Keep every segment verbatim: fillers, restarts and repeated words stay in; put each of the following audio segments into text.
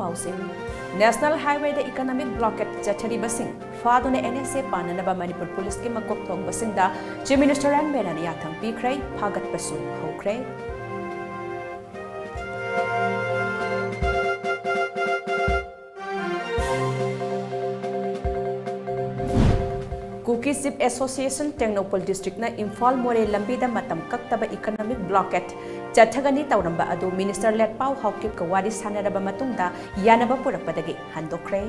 ꯄꯥꯎꯁꯤꯡ꯫ National Highwayꯗ economic blockade ꯆꯠꯊꯔꯤꯕꯁꯤꯡ ꯐꯥꯗꯨꯅ N H A ꯄꯥꯟꯅꯅꯕ Manipur ꯄꯨꯂꯤꯁꯀꯤ ꯃꯀꯣꯛ ꯊꯣꯡꯕꯁꯤꯡꯗ Chief Minister ꯑꯦꯟ ꯕꯤꯔꯦꯟꯅ ꯌꯥꯊꯪ ꯄꯤꯈ꯭ꯔꯦ꯫ ꯐꯥꯒꯠꯄꯁꯨ ꯍꯧꯈ꯭ꯔꯦ꯫ Kuki Chief Association Tengnoupal districtꯅ Imphal ꯃꯣꯔꯦ ꯂꯝꯕꯤꯗ ꯃꯇꯝ ꯀꯛꯇꯕ economic blockade ꯆꯠꯊꯒꯅꯤ ꯇꯧꯔꯝꯕ ꯑꯗꯨ Minister ꯂꯦꯠꯄꯥꯎ ꯍꯥꯎꯀꯤꯞꯀ ꯋꯥꯔꯤ ꯁꯥꯟꯅꯔꯕ ꯃꯇꯨꯡꯗ ꯌꯥꯅꯕ ꯄꯨꯔꯛꯄꯗꯒꯤ ꯍꯟꯗꯣꯛꯈ꯭ꯔꯦ꯫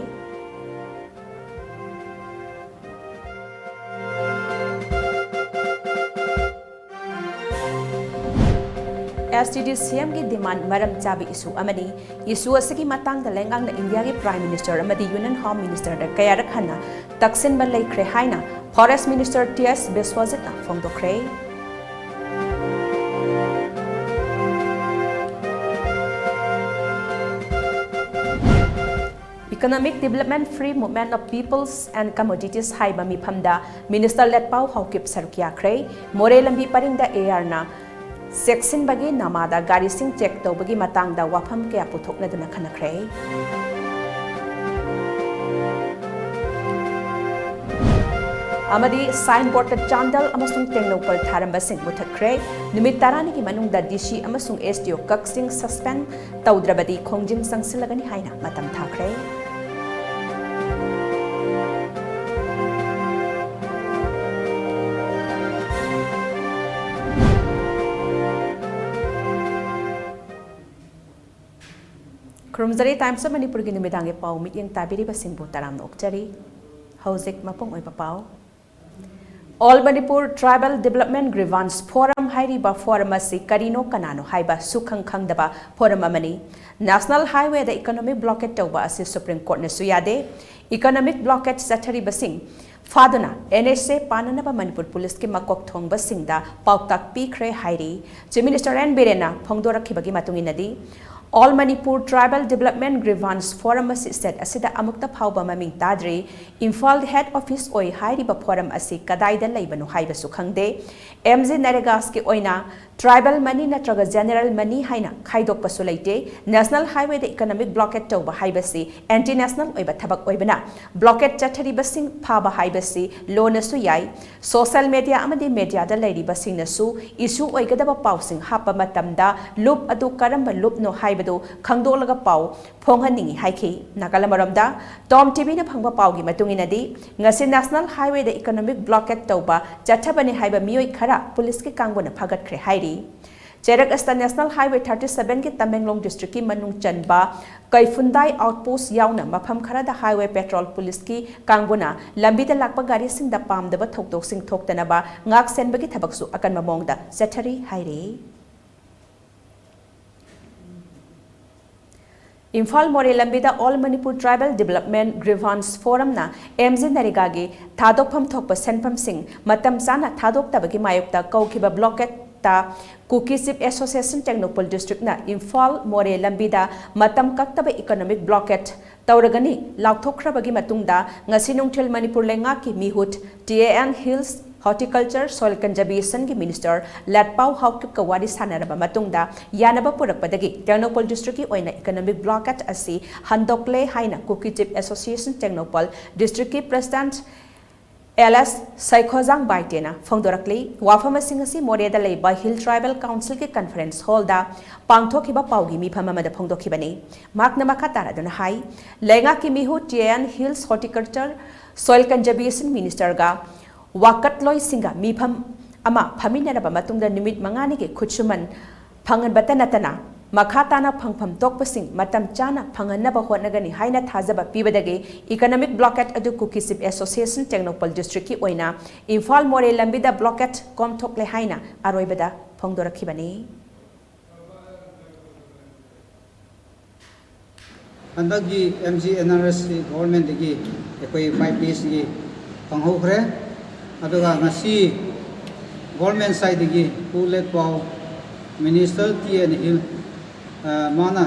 S T D C Mꯒꯤ demand ꯃꯔꯝ ꯆꯥꯕ issue ꯑꯃꯅꯤ꯫ Issue ꯑꯁꯤꯒꯤ ꯃꯇꯥꯡꯗ ꯂꯩꯉꯥꯛꯅ ꯏꯟꯗꯤꯌꯥꯒꯤ Prime Minister ꯑꯃꯗꯤ Union Home Ministerꯗ ꯀꯌꯥꯔꯛ ꯍꯟꯅ ꯇꯛꯁꯤꯟꯕ ꯂꯩꯈ꯭ꯔꯦ ꯍꯥꯏꯅ Forest Minister T S ꯕꯤꯁ꯭ꯋꯖꯤꯠꯅ ꯐꯣꯡꯗꯣꯛꯈ꯭ꯔꯦ꯫ Economic Development Free Movement of Peoples and Commodities ꯍꯥꯏꯕ ꯃꯤꯐꯝꯗ Minister ꯂꯦꯠꯄꯥꯎ ꯍꯥꯎꯀꯤꯞ ꯁꯔꯨꯛ ꯌꯥꯈ꯭ꯔꯦ꯫ ꯃꯣꯔꯦ ꯂꯝꯕꯤ ꯄꯔꯤꯡꯗ A Rꯅ ꯆꯦꯛꯁꯤꯟꯕꯒꯤ ꯅꯃꯥꯗ ꯒꯥꯔꯤꯁꯤꯡ check ꯇꯧꯕꯒꯤ ꯃꯇꯥꯡꯗ ꯋꯥꯐꯝ ꯀꯌꯥ ꯄꯨꯊꯣꯛꯅꯗꯨꯅ ꯈꯟꯅꯈ꯭ꯔꯦ꯫ ꯑꯃꯗꯤ signboardꯇ ꯆꯥꯟꯗꯦꯜ ꯑꯃꯁꯨꯡ ꯇꯦꯡꯅꯧꯄꯜ ꯊꯥꯔꯝꯕꯁꯤꯡ ꯃꯨꯊꯠꯈ꯭ꯔꯦ꯫ ꯅꯨꯃꯤꯠ ꯇꯔꯥꯅꯤꯒꯤ ꯃꯅꯨꯡꯗ D C ꯑꯃꯁꯨꯡ S D O ꯀꯛꯆꯤꯡ suspend ꯇꯧꯗ꯭ꯔꯕꯗꯤ ꯈꯣꯡꯖꯪ ꯆꯪꯁꯤꯜꯂꯒꯅꯤ ꯍꯥꯏꯅ ꯃꯇꯝ ꯊꯥꯈ꯭ꯔꯦ꯫ ꯈꯨꯔꯨꯝꯖꯔꯤ꯫ Times of ꯃꯅꯤꯄꯨꯔꯒꯤ ꯅꯨꯃꯤꯗꯥꯡꯒꯤ ꯄꯥꯎ ꯃꯤꯠꯌꯦꯡ ꯇꯥꯕꯤꯔꯤꯕꯁꯤꯡꯕꯨ ꯇꯔꯥꯝꯅ ꯑꯣꯛꯆꯔꯤ꯫ ꯍꯧꯖꯤꯛ ꯃꯄꯨꯡ ꯑꯣꯏꯕ ꯄꯥꯎ꯫ All Manipur Tribal Development Grievance Forum ꯍꯥꯏꯔꯤꯕ forum ꯑꯁꯤ ꯀꯔꯤꯅꯣ ꯀꯅꯥꯅꯣ ꯍꯥꯏꯕ ꯁꯨꯈꯪ ꯈꯪꯗꯕ forum ꯑꯃꯅꯤ꯫ National Highwayꯗ economic blockade ꯇꯧꯕ ꯑꯁꯤ Supreme Courtꯅꯁꯨ ꯌꯥꯗꯦ꯫ Economic blockade ꯆꯠꯊꯔꯤꯕꯁꯤꯡ ꯐꯥꯗꯨꯅ N H A ꯄꯥꯟꯅꯅꯕ Manipur ꯄꯨꯂꯤꯁꯀꯤ ꯃꯀꯣꯛ ꯊꯣꯡꯕꯁꯤꯡꯗ ꯄꯥꯎꯇꯥꯛ ꯄꯤꯈ꯭ꯔꯦ ꯍꯥꯏꯔꯤ꯫ Chief Minister ꯑꯦꯟ ꯕꯤꯔꯦꯟꯅ ꯐꯣꯡꯗꯣꯔꯛꯈꯤꯕꯒꯤ ꯃꯇꯨꯡ ꯏꯟꯅꯗꯤ, All Manipur Tribal Development Grievance Forum ꯑꯁꯤ state ꯑꯁꯤꯗ ꯑꯃꯨꯛꯇ ꯐꯥꯎꯕ ꯃꯃꯤꯡ ꯇꯥꯗ꯭ꯔꯤ꯫ ꯏꯝꯐꯥꯜ head office ꯑꯣꯏ ꯍꯥꯏꯔꯤꯕ forum ꯑꯁꯤ ꯀꯗꯥꯏꯗ ꯂꯩꯕꯅꯣ ꯍꯥꯏꯕꯁꯨ ꯈꯪꯗꯦ꯫ M G Naregas ꯀꯤ ꯑꯣꯏꯅ tribal money ꯅꯠꯇ꯭ꯔꯒ general money ꯍꯥꯏꯅ ꯈꯥꯏꯗꯣꯛꯄꯁꯨ ꯂꯩꯇꯦ꯫ National highway ꯗ economic blockade ꯇꯧꯕ ꯍꯥꯏꯕꯁꯤ anti national ꯑꯣꯏꯕ ꯊꯕꯛ ꯑꯣꯏꯕꯅ, blockade ꯆꯠꯊꯔꯤꯕꯁꯤꯡ ꯐꯥꯕ ꯍꯥꯏꯕꯁꯤ ꯂꯣꯅꯁꯨ ꯌꯥꯏ꯫ Social media ꯑꯃꯗꯤ media ꯗ ꯂꯩꯔꯤꯕꯁꯤꯡꯅꯁꯨ issue ꯑꯣꯏꯒꯗꯕ ꯄꯥꯎꯁꯤꯡ ꯍꯥꯞꯄ ꯃꯇꯝꯗ ꯂꯨꯞ ꯑꯗꯨ ꯀꯔꯝꯕ ꯂꯨꯞꯅꯣ ꯍꯥꯏꯕꯗꯨ ꯈꯪꯗꯣꯛꯂꯒ ꯄꯥꯎ ꯐꯣꯡꯍꯟꯅꯤꯡꯏ ꯍꯥꯏꯈꯤ꯫ ꯅꯥꯀꯜ ꯑꯃꯔꯣꯝꯗ, Tom T V ꯅ ꯐꯪꯕ ꯄꯥꯎꯒꯤ ꯃꯇꯨꯡ ꯏꯟꯅꯗꯤ, ꯉꯁꯤ National highway ꯗ economic blockade ꯇꯧꯕ ꯆꯠꯊꯕꯅꯤ ꯍꯥꯏꯕ ꯃꯤꯑꯣꯏ ꯈꯔ ꯄꯨꯂꯤꯁꯀꯤ ꯀꯥꯡꯕꯨꯅ ꯐꯥꯒꯠꯈ꯭ꯔꯦ ꯍꯥꯏꯔꯤ꯫ ꯆꯩꯔꯛ ꯑꯁꯤꯗ National highway thirty seven ꯒꯤ ꯇꯃꯦꯡꯂꯣꯡ district ꯀꯤ ꯃꯅꯨꯡ ꯆꯟꯕ ꯀꯩꯐꯨꯟꯗꯥꯏ outpost ꯌꯥꯎꯅ ꯃꯐꯝ ꯈꯔꯗ highway patrol ꯄꯨꯂꯤꯁꯀꯤ ꯀꯥꯡꯕꯨꯅ ꯂꯝꯕꯤꯗ ꯂꯥꯛꯄ ꯒꯥꯔꯤꯁꯤꯡꯗ ꯄꯥꯝꯗꯕ ꯊꯧꯗꯣꯛꯁꯤꯡ ꯊꯣꯛꯇꯅꯕ ꯉꯥꯛ ꯁꯦꯟꯕꯒꯤ ꯊꯕꯛꯁꯨ ꯑꯀꯟꯕ ꯃꯑꯣꯡꯗ ꯆꯠꯊꯔꯤ ꯍꯥꯏꯔꯤ꯫ ꯏꯝꯐꯥꯜ ꯃꯣꯔꯦ ꯂꯝꯕꯤꯗ All Manipur Tribal Development Grievance Forum ꯅ M G Naregas ꯒꯤ ꯊꯥꯗꯣꯛꯐꯝ ꯊꯣꯛꯄ ꯁꯦꯟꯐꯝꯁꯤꯡ ꯃꯇꯝ ꯆꯥꯅ ꯊꯥꯗꯣꯛꯇꯕꯒꯤ ꯃꯥꯌꯣꯛꯇ ꯀꯧꯈꯤꯕ blockade ꯇ Kuki Chief Association Tengnoupal District ꯅ ꯏꯝꯐꯥꯜ ꯃꯣꯔꯦ ꯂꯝꯕꯤꯗ ꯃꯇꯝ ꯀꯛꯇꯕ economic blockade ꯇꯧꯔꯒꯅꯤ ꯂꯥꯎꯊꯣꯛꯈ꯭ꯔꯕꯒꯤ ꯃꯇꯨꯡꯗ, ꯉꯁꯤ ꯅꯨꯡꯊꯤꯜ ꯃꯅꯤꯄꯨꯔ ꯂꯩꯉꯥꯛꯀꯤ ꯃꯤꯍꯨꯠ, T A N Hills Horticulture Soil Conservation ꯒꯤ minister ꯂꯥꯠꯄꯥꯎ ꯍꯥꯎꯀꯤꯞꯀ ꯋꯥꯔꯤ ꯁꯥꯟꯅꯔꯕ ꯃꯇꯨꯡꯗ ꯌꯥꯅꯕ ꯄꯨꯔꯛꯄꯗꯒꯤ ꯇꯦꯡꯅꯧꯄꯜ district ꯀꯤ ꯑꯣꯏꯅ economic blockade ꯑꯁꯤ ꯍꯟꯗꯣꯛꯂꯦ ꯍꯥꯏꯅ Kuki Chief Association Tengnoupal district ꯀꯤ president L S ꯁꯩꯈꯣꯖꯥꯡ ꯕꯥꯏꯇꯦꯅ ꯐꯣꯡꯗꯣꯔꯛꯂꯤ꯫ ꯋꯥꯐꯝꯁꯤꯡ ꯑꯁꯤ ꯃꯣꯔꯦꯗ ꯂꯩꯕ Hill Tribal Council ꯒꯤ conference hall ꯗ ꯄꯥꯡꯊꯣꯛꯈꯤꯕ ꯄꯥꯎꯒꯤ ꯃꯤꯐꯝ ꯑꯃꯗ ꯐꯣꯡꯗꯣꯛꯈꯤꯕꯅꯤ꯫ ꯃꯍꯥꯛꯅ ꯃꯈꯥ ꯇꯥꯔꯗꯨꯅ ꯍꯥꯏ, ꯂꯩꯉꯥꯛꯀꯤ ꯃꯤꯍꯨꯠ T A N Hills Horticulture Soil Conservation minister ꯒ ꯋꯥꯀꯠꯂꯣꯏꯁꯤꯡꯒ ꯃꯤꯐꯝ ꯑꯃ ꯐꯝꯃꯤꯟꯅꯔꯕ ꯃꯇꯨꯡꯗ ꯅꯨꯃꯤꯠ ꯃꯉꯥꯅꯤꯒꯤ ꯈꯨꯠꯁꯨꯃꯟ ꯐꯪꯍꯟꯕꯇ ꯅꯠꯇꯅ ꯃꯈꯥ ꯇꯥꯅ ꯐꯪꯐꯝ ꯊꯣꯛꯄꯁꯤꯡ ꯃꯇꯝ ꯆꯥꯅ ꯐꯪꯍꯟꯅꯕ ꯍꯣꯠꯅꯒꯅꯤ ꯍꯥꯏꯅ ꯊꯥꯖꯕ ꯄꯤꯕꯗꯒꯤ economic blockade ꯑꯗꯨ Kuki Chief Association Tengnoupal district ꯀꯤ ꯑꯣꯏꯅ ꯏꯝꯐꯥꯜ ꯃꯣꯔꯦ ꯂꯝꯕꯤꯗ blockade ꯀꯣꯝꯊꯣꯛꯂꯦ ꯍꯥꯏꯅ ꯑꯔꯣꯏꯕꯗ ꯐꯣꯡꯗꯣꯔꯛꯈꯤꯕꯅꯤ꯫ ꯍꯟꯗꯛꯀꯤ M G N R S C government ꯇꯒꯤ ꯑꯩꯈꯣꯏ five days ꯀꯤ ꯐꯪꯍꯧꯈ꯭ꯔꯦ꯫ ꯑꯗꯨꯒ ꯉꯁꯤ government side ꯇꯒꯤ ꯄꯨ ꯂꯦꯠꯄꯥꯎ minister T N Hill ꯑ, ꯃꯥꯅ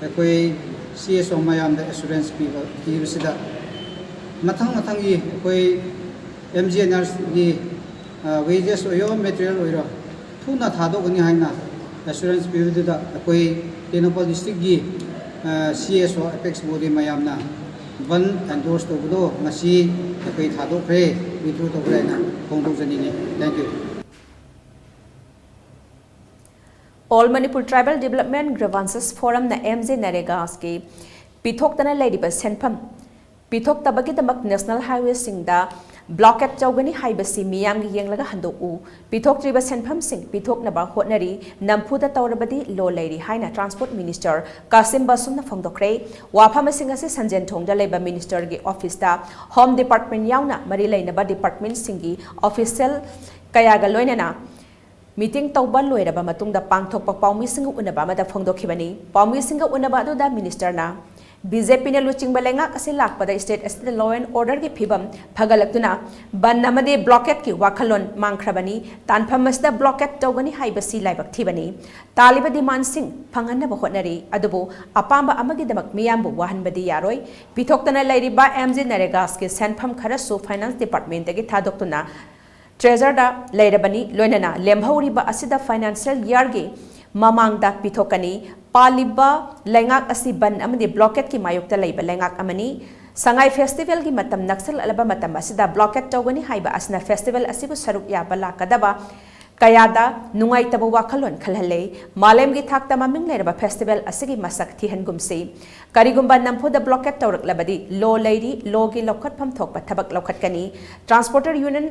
ꯑꯩꯈꯣꯏ ꯁꯤ ꯑꯦꯁ ꯑꯣ ꯃꯌꯥꯝꯗ ꯑꯦꯁꯨꯔꯦꯟꯁ ꯄꯤꯕ, ꯄꯤꯕꯁꯤꯗ ꯃꯊꯪ ꯃꯊꯪꯒꯤ ꯑꯩꯈꯣꯏ ꯑꯦꯝ ꯖꯤ ꯑꯦꯟ ꯑꯥꯔꯒꯤ ꯋꯦꯖꯦꯁ ꯑꯣꯏꯔꯣ, ꯃꯦꯇꯔꯤꯌꯦꯜ ꯑꯣꯏꯔꯣ, ꯊꯨꯅ ꯊꯥꯗꯣꯛꯀꯅꯤ ꯍꯥꯏꯅ ꯑꯦꯁꯨꯔꯦꯟꯁ ꯄꯤꯕꯗꯨꯗ ꯑꯩꯈꯣꯏ ꯇꯦꯡꯅꯧꯄꯜ ꯗꯤꯁꯇ꯭ꯔꯤꯛꯀꯤ ꯁꯤ ꯑꯦꯁ ꯑꯣ ꯑꯦꯄꯦꯛꯁ ꯕꯣꯗꯤ ꯃꯌꯥꯝꯅ ꯕꯟ ꯑꯦꯟꯗꯣꯔꯁ ꯇꯧꯕꯗꯣ ꯉꯁꯤ ꯑꯩꯈꯣꯏ ꯊꯥꯗꯣꯛꯈ꯭ꯔꯦ, ꯋꯤꯗ꯭ꯔꯣ ꯇꯧꯈ꯭ꯔꯦ ꯍꯥꯏꯅ ꯐꯣꯡꯗꯣꯛꯆꯅꯤꯡꯉꯤ꯫ Thank you. All Manipur Tribal Development Grievances Forumꯅ ꯑꯦꯝ ꯖꯦ ꯅꯔꯦꯒꯥꯒꯤ ꯄꯤꯊꯣꯛꯇꯅ ꯂꯩꯔꯤꯕ ꯁꯦꯟꯐꯝ ꯄꯤꯊꯣꯛꯇꯕꯒꯤꯗꯃꯛ ꯅꯦꯁꯅꯦꯜ ꯍꯥꯏꯋꯦꯁꯤꯡꯗ ꯕ꯭ꯂꯣꯀꯦꯠ ꯇꯧꯒꯅꯤ ꯍꯥꯏꯕꯁꯤ ꯃꯤꯌꯥꯝꯒꯤ ꯌꯦꯡꯂꯒ ꯍꯟꯗꯣꯛꯎ, ꯄꯤꯊꯣꯛꯇ꯭ꯔꯤꯕ ꯁꯦꯟꯐꯝꯁꯤꯡ ꯄꯤꯊꯣꯛꯅꯕ ꯍꯣꯠꯅꯔꯤ, ꯅꯝꯐꯨꯗ ꯇꯧꯔꯕꯗꯤ ꯂꯣ ꯂꯩꯔꯤ ꯍꯥꯏꯅ ꯇ꯭ꯔꯥꯟꯁꯄꯣꯔꯠ ꯃꯤꯅꯤꯁꯇꯔ ꯀꯥꯁꯤꯝ ꯕꯥꯁꯨꯝꯅ ꯐꯣꯡꯗꯣꯛꯈ꯭ꯔꯦ꯫ ꯋꯥꯐꯝ ꯑꯁꯤꯡ ꯑꯁꯤ ꯁꯟꯖꯦꯟꯊꯣꯡꯗ ꯂꯩꯕ ꯃꯤꯅꯤꯁꯇꯔꯒꯤ ꯑꯣꯐꯤꯁꯇ ꯍꯣꯝ ꯗꯤꯄꯥꯔꯠꯃꯦꯟ ꯌꯥꯎꯅ ꯃꯔꯤ ꯂꯩꯅꯕ ꯗꯤꯄꯥꯔꯠꯃꯦꯟꯁꯤꯡꯒꯤ ꯑꯣꯐꯤꯁꯤꯌꯦꯜ ꯀꯌꯥꯒ ꯂꯣꯏꯅꯅ ꯃꯤꯇꯤꯡ ꯇꯧꯕ ꯂꯣꯏꯔꯕ ꯃꯇꯨꯡꯗ ꯄꯥꯡꯊꯣꯛꯄ ꯄꯥꯎꯃꯤꯁꯤꯡꯒ ꯎꯅꯕ ꯑꯃꯗ ꯐꯣꯡꯗꯣꯛꯈꯤꯕꯅꯤ꯫ ꯄꯥꯎꯃꯤꯁꯤꯡꯒ ꯎꯅꯕ ꯑꯗꯨꯗ ꯃꯤꯅꯤꯁꯇꯔꯅ ꯕꯤ ꯖꯦ ꯄꯤꯅ ꯂꯨꯆꯤꯡꯕ ꯂꯩꯉꯥꯛ ꯑꯁꯤ ꯂꯥꯛꯄꯗ ꯁ꯭ꯇꯦꯠ ꯑꯁꯤꯗ law and orderꯒꯤ ꯐꯤꯕꯝ ꯐꯒꯠꯂꯛꯇꯨꯅ ꯕꯟ ꯑꯃꯗꯤ ꯕ꯭ꯂꯣꯀꯦꯠꯀꯤ ꯋꯥꯈꯜꯂꯣꯟ ꯃꯥꯡꯈ꯭ꯔꯕꯅꯤ꯫ ꯇꯥꯟꯐꯝ ꯑꯁꯤꯗ ꯕ꯭ꯂꯣꯀꯦꯠ ꯇꯧꯒꯅꯤ ꯍꯥꯏꯕꯁꯤ ꯂꯥꯏꯕꯛ ꯊꯤꯕꯅꯤ꯫ ꯇꯥꯜꯂꯤꯕ ꯗꯤꯃꯥꯟꯁꯤꯡ ꯐꯪꯍꯟꯅꯕ ꯍꯣꯠꯅꯔꯤ, ꯑꯗꯨꯕꯨ ꯑꯄꯥꯝꯕ ꯑꯃꯒꯤꯗꯃꯛ ꯃꯤꯌꯥꯝꯕꯨ ꯋꯥꯍꯟꯕꯗꯤ ꯌꯥꯔꯣꯏ꯫ ꯄꯤꯊꯣꯛꯇꯅ ꯂꯩꯔꯤꯕ ꯑꯦꯝ ꯖꯦ ꯅꯔꯦꯒꯥꯁꯀꯤ ꯁꯦꯟꯐꯝ ꯈꯔꯁꯨ ꯐꯥꯏꯅꯥꯟꯁ ꯗꯤꯄꯥꯔꯠꯃꯦꯟꯇꯒꯤ ꯊꯥꯗꯣꯛꯇꯨꯅ ꯇ꯭ꯔꯦꯖꯔꯗ ꯂꯩꯔꯕꯅꯤ꯫ ꯂꯣꯏꯅꯅ ꯂꯦꯝꯍꯧꯔꯤꯕ ꯑꯁꯤꯗ ꯐꯥꯏꯅꯥꯟꯁꯤꯌꯦꯜ ꯌꯔꯒꯤ ꯃꯃꯥꯡꯗ ꯄꯤꯊꯣꯛꯀꯅꯤ꯫ ꯄꯥꯜꯂꯤꯕ ꯂꯩꯉꯥꯛ ꯑꯁꯤ ꯕꯟ ꯑꯃꯗꯤ ꯕ꯭ꯂꯣꯀꯦꯠꯀꯤ ꯃꯥꯌꯣꯛꯇ ꯂꯩꯕ ꯂꯩꯉꯥꯛ ꯑꯃꯅꯤ꯫ ꯁꯉꯥꯏ ꯐꯦꯁꯇꯤꯚꯦꯜꯒꯤ ꯃꯇꯝ ꯅꯛꯁꯜꯂꯛꯂꯕ ꯃꯇꯝ ꯑꯁꯤꯗ ꯕ꯭ꯂꯣꯀꯦꯠ ꯇꯧꯒꯅꯤ ꯍꯥꯏꯕ ꯑꯁꯤꯅ ꯐꯦꯁꯇꯤꯚꯦꯜ ꯑꯁꯤꯕꯨ ꯁꯔꯨꯛ ꯌꯥꯕ ꯂꯥꯛꯀꯗꯕ ꯀꯌꯥꯗ ꯅꯨꯡꯉꯥꯏꯇꯕ ꯋꯥꯈꯜꯂꯣꯟ ꯈꯜꯍꯜꯂꯦ꯫ ꯃꯥꯂꯦꯝꯒꯤ ꯊꯥꯛꯇ ꯃꯃꯤꯡ ꯂꯩꯔꯕ ꯐꯦꯁꯇꯤꯚꯦꯜ ꯑꯁꯤꯒꯤ ꯃꯁꯛ ꯊꯤꯍꯟꯒꯨꯝꯁꯤ꯫ ꯀꯔꯤꯒꯨꯝꯕ ꯅꯝꯐꯨꯗ ꯕ꯭ꯂꯣꯀꯦꯠ ꯇꯧꯔꯛꯂꯕꯗꯤ ꯂꯣ ꯂꯩꯔꯤ, ꯂꯣꯒꯤ ꯂꯧꯈꯠꯐꯝ ꯊꯣꯛꯄ ꯊꯕꯛ ꯂꯧꯈꯠꯀꯅꯤ꯫ ꯇ꯭ꯔꯥꯟꯁꯄꯣꯔꯇꯔ ꯌꯨꯅꯤꯌꯟ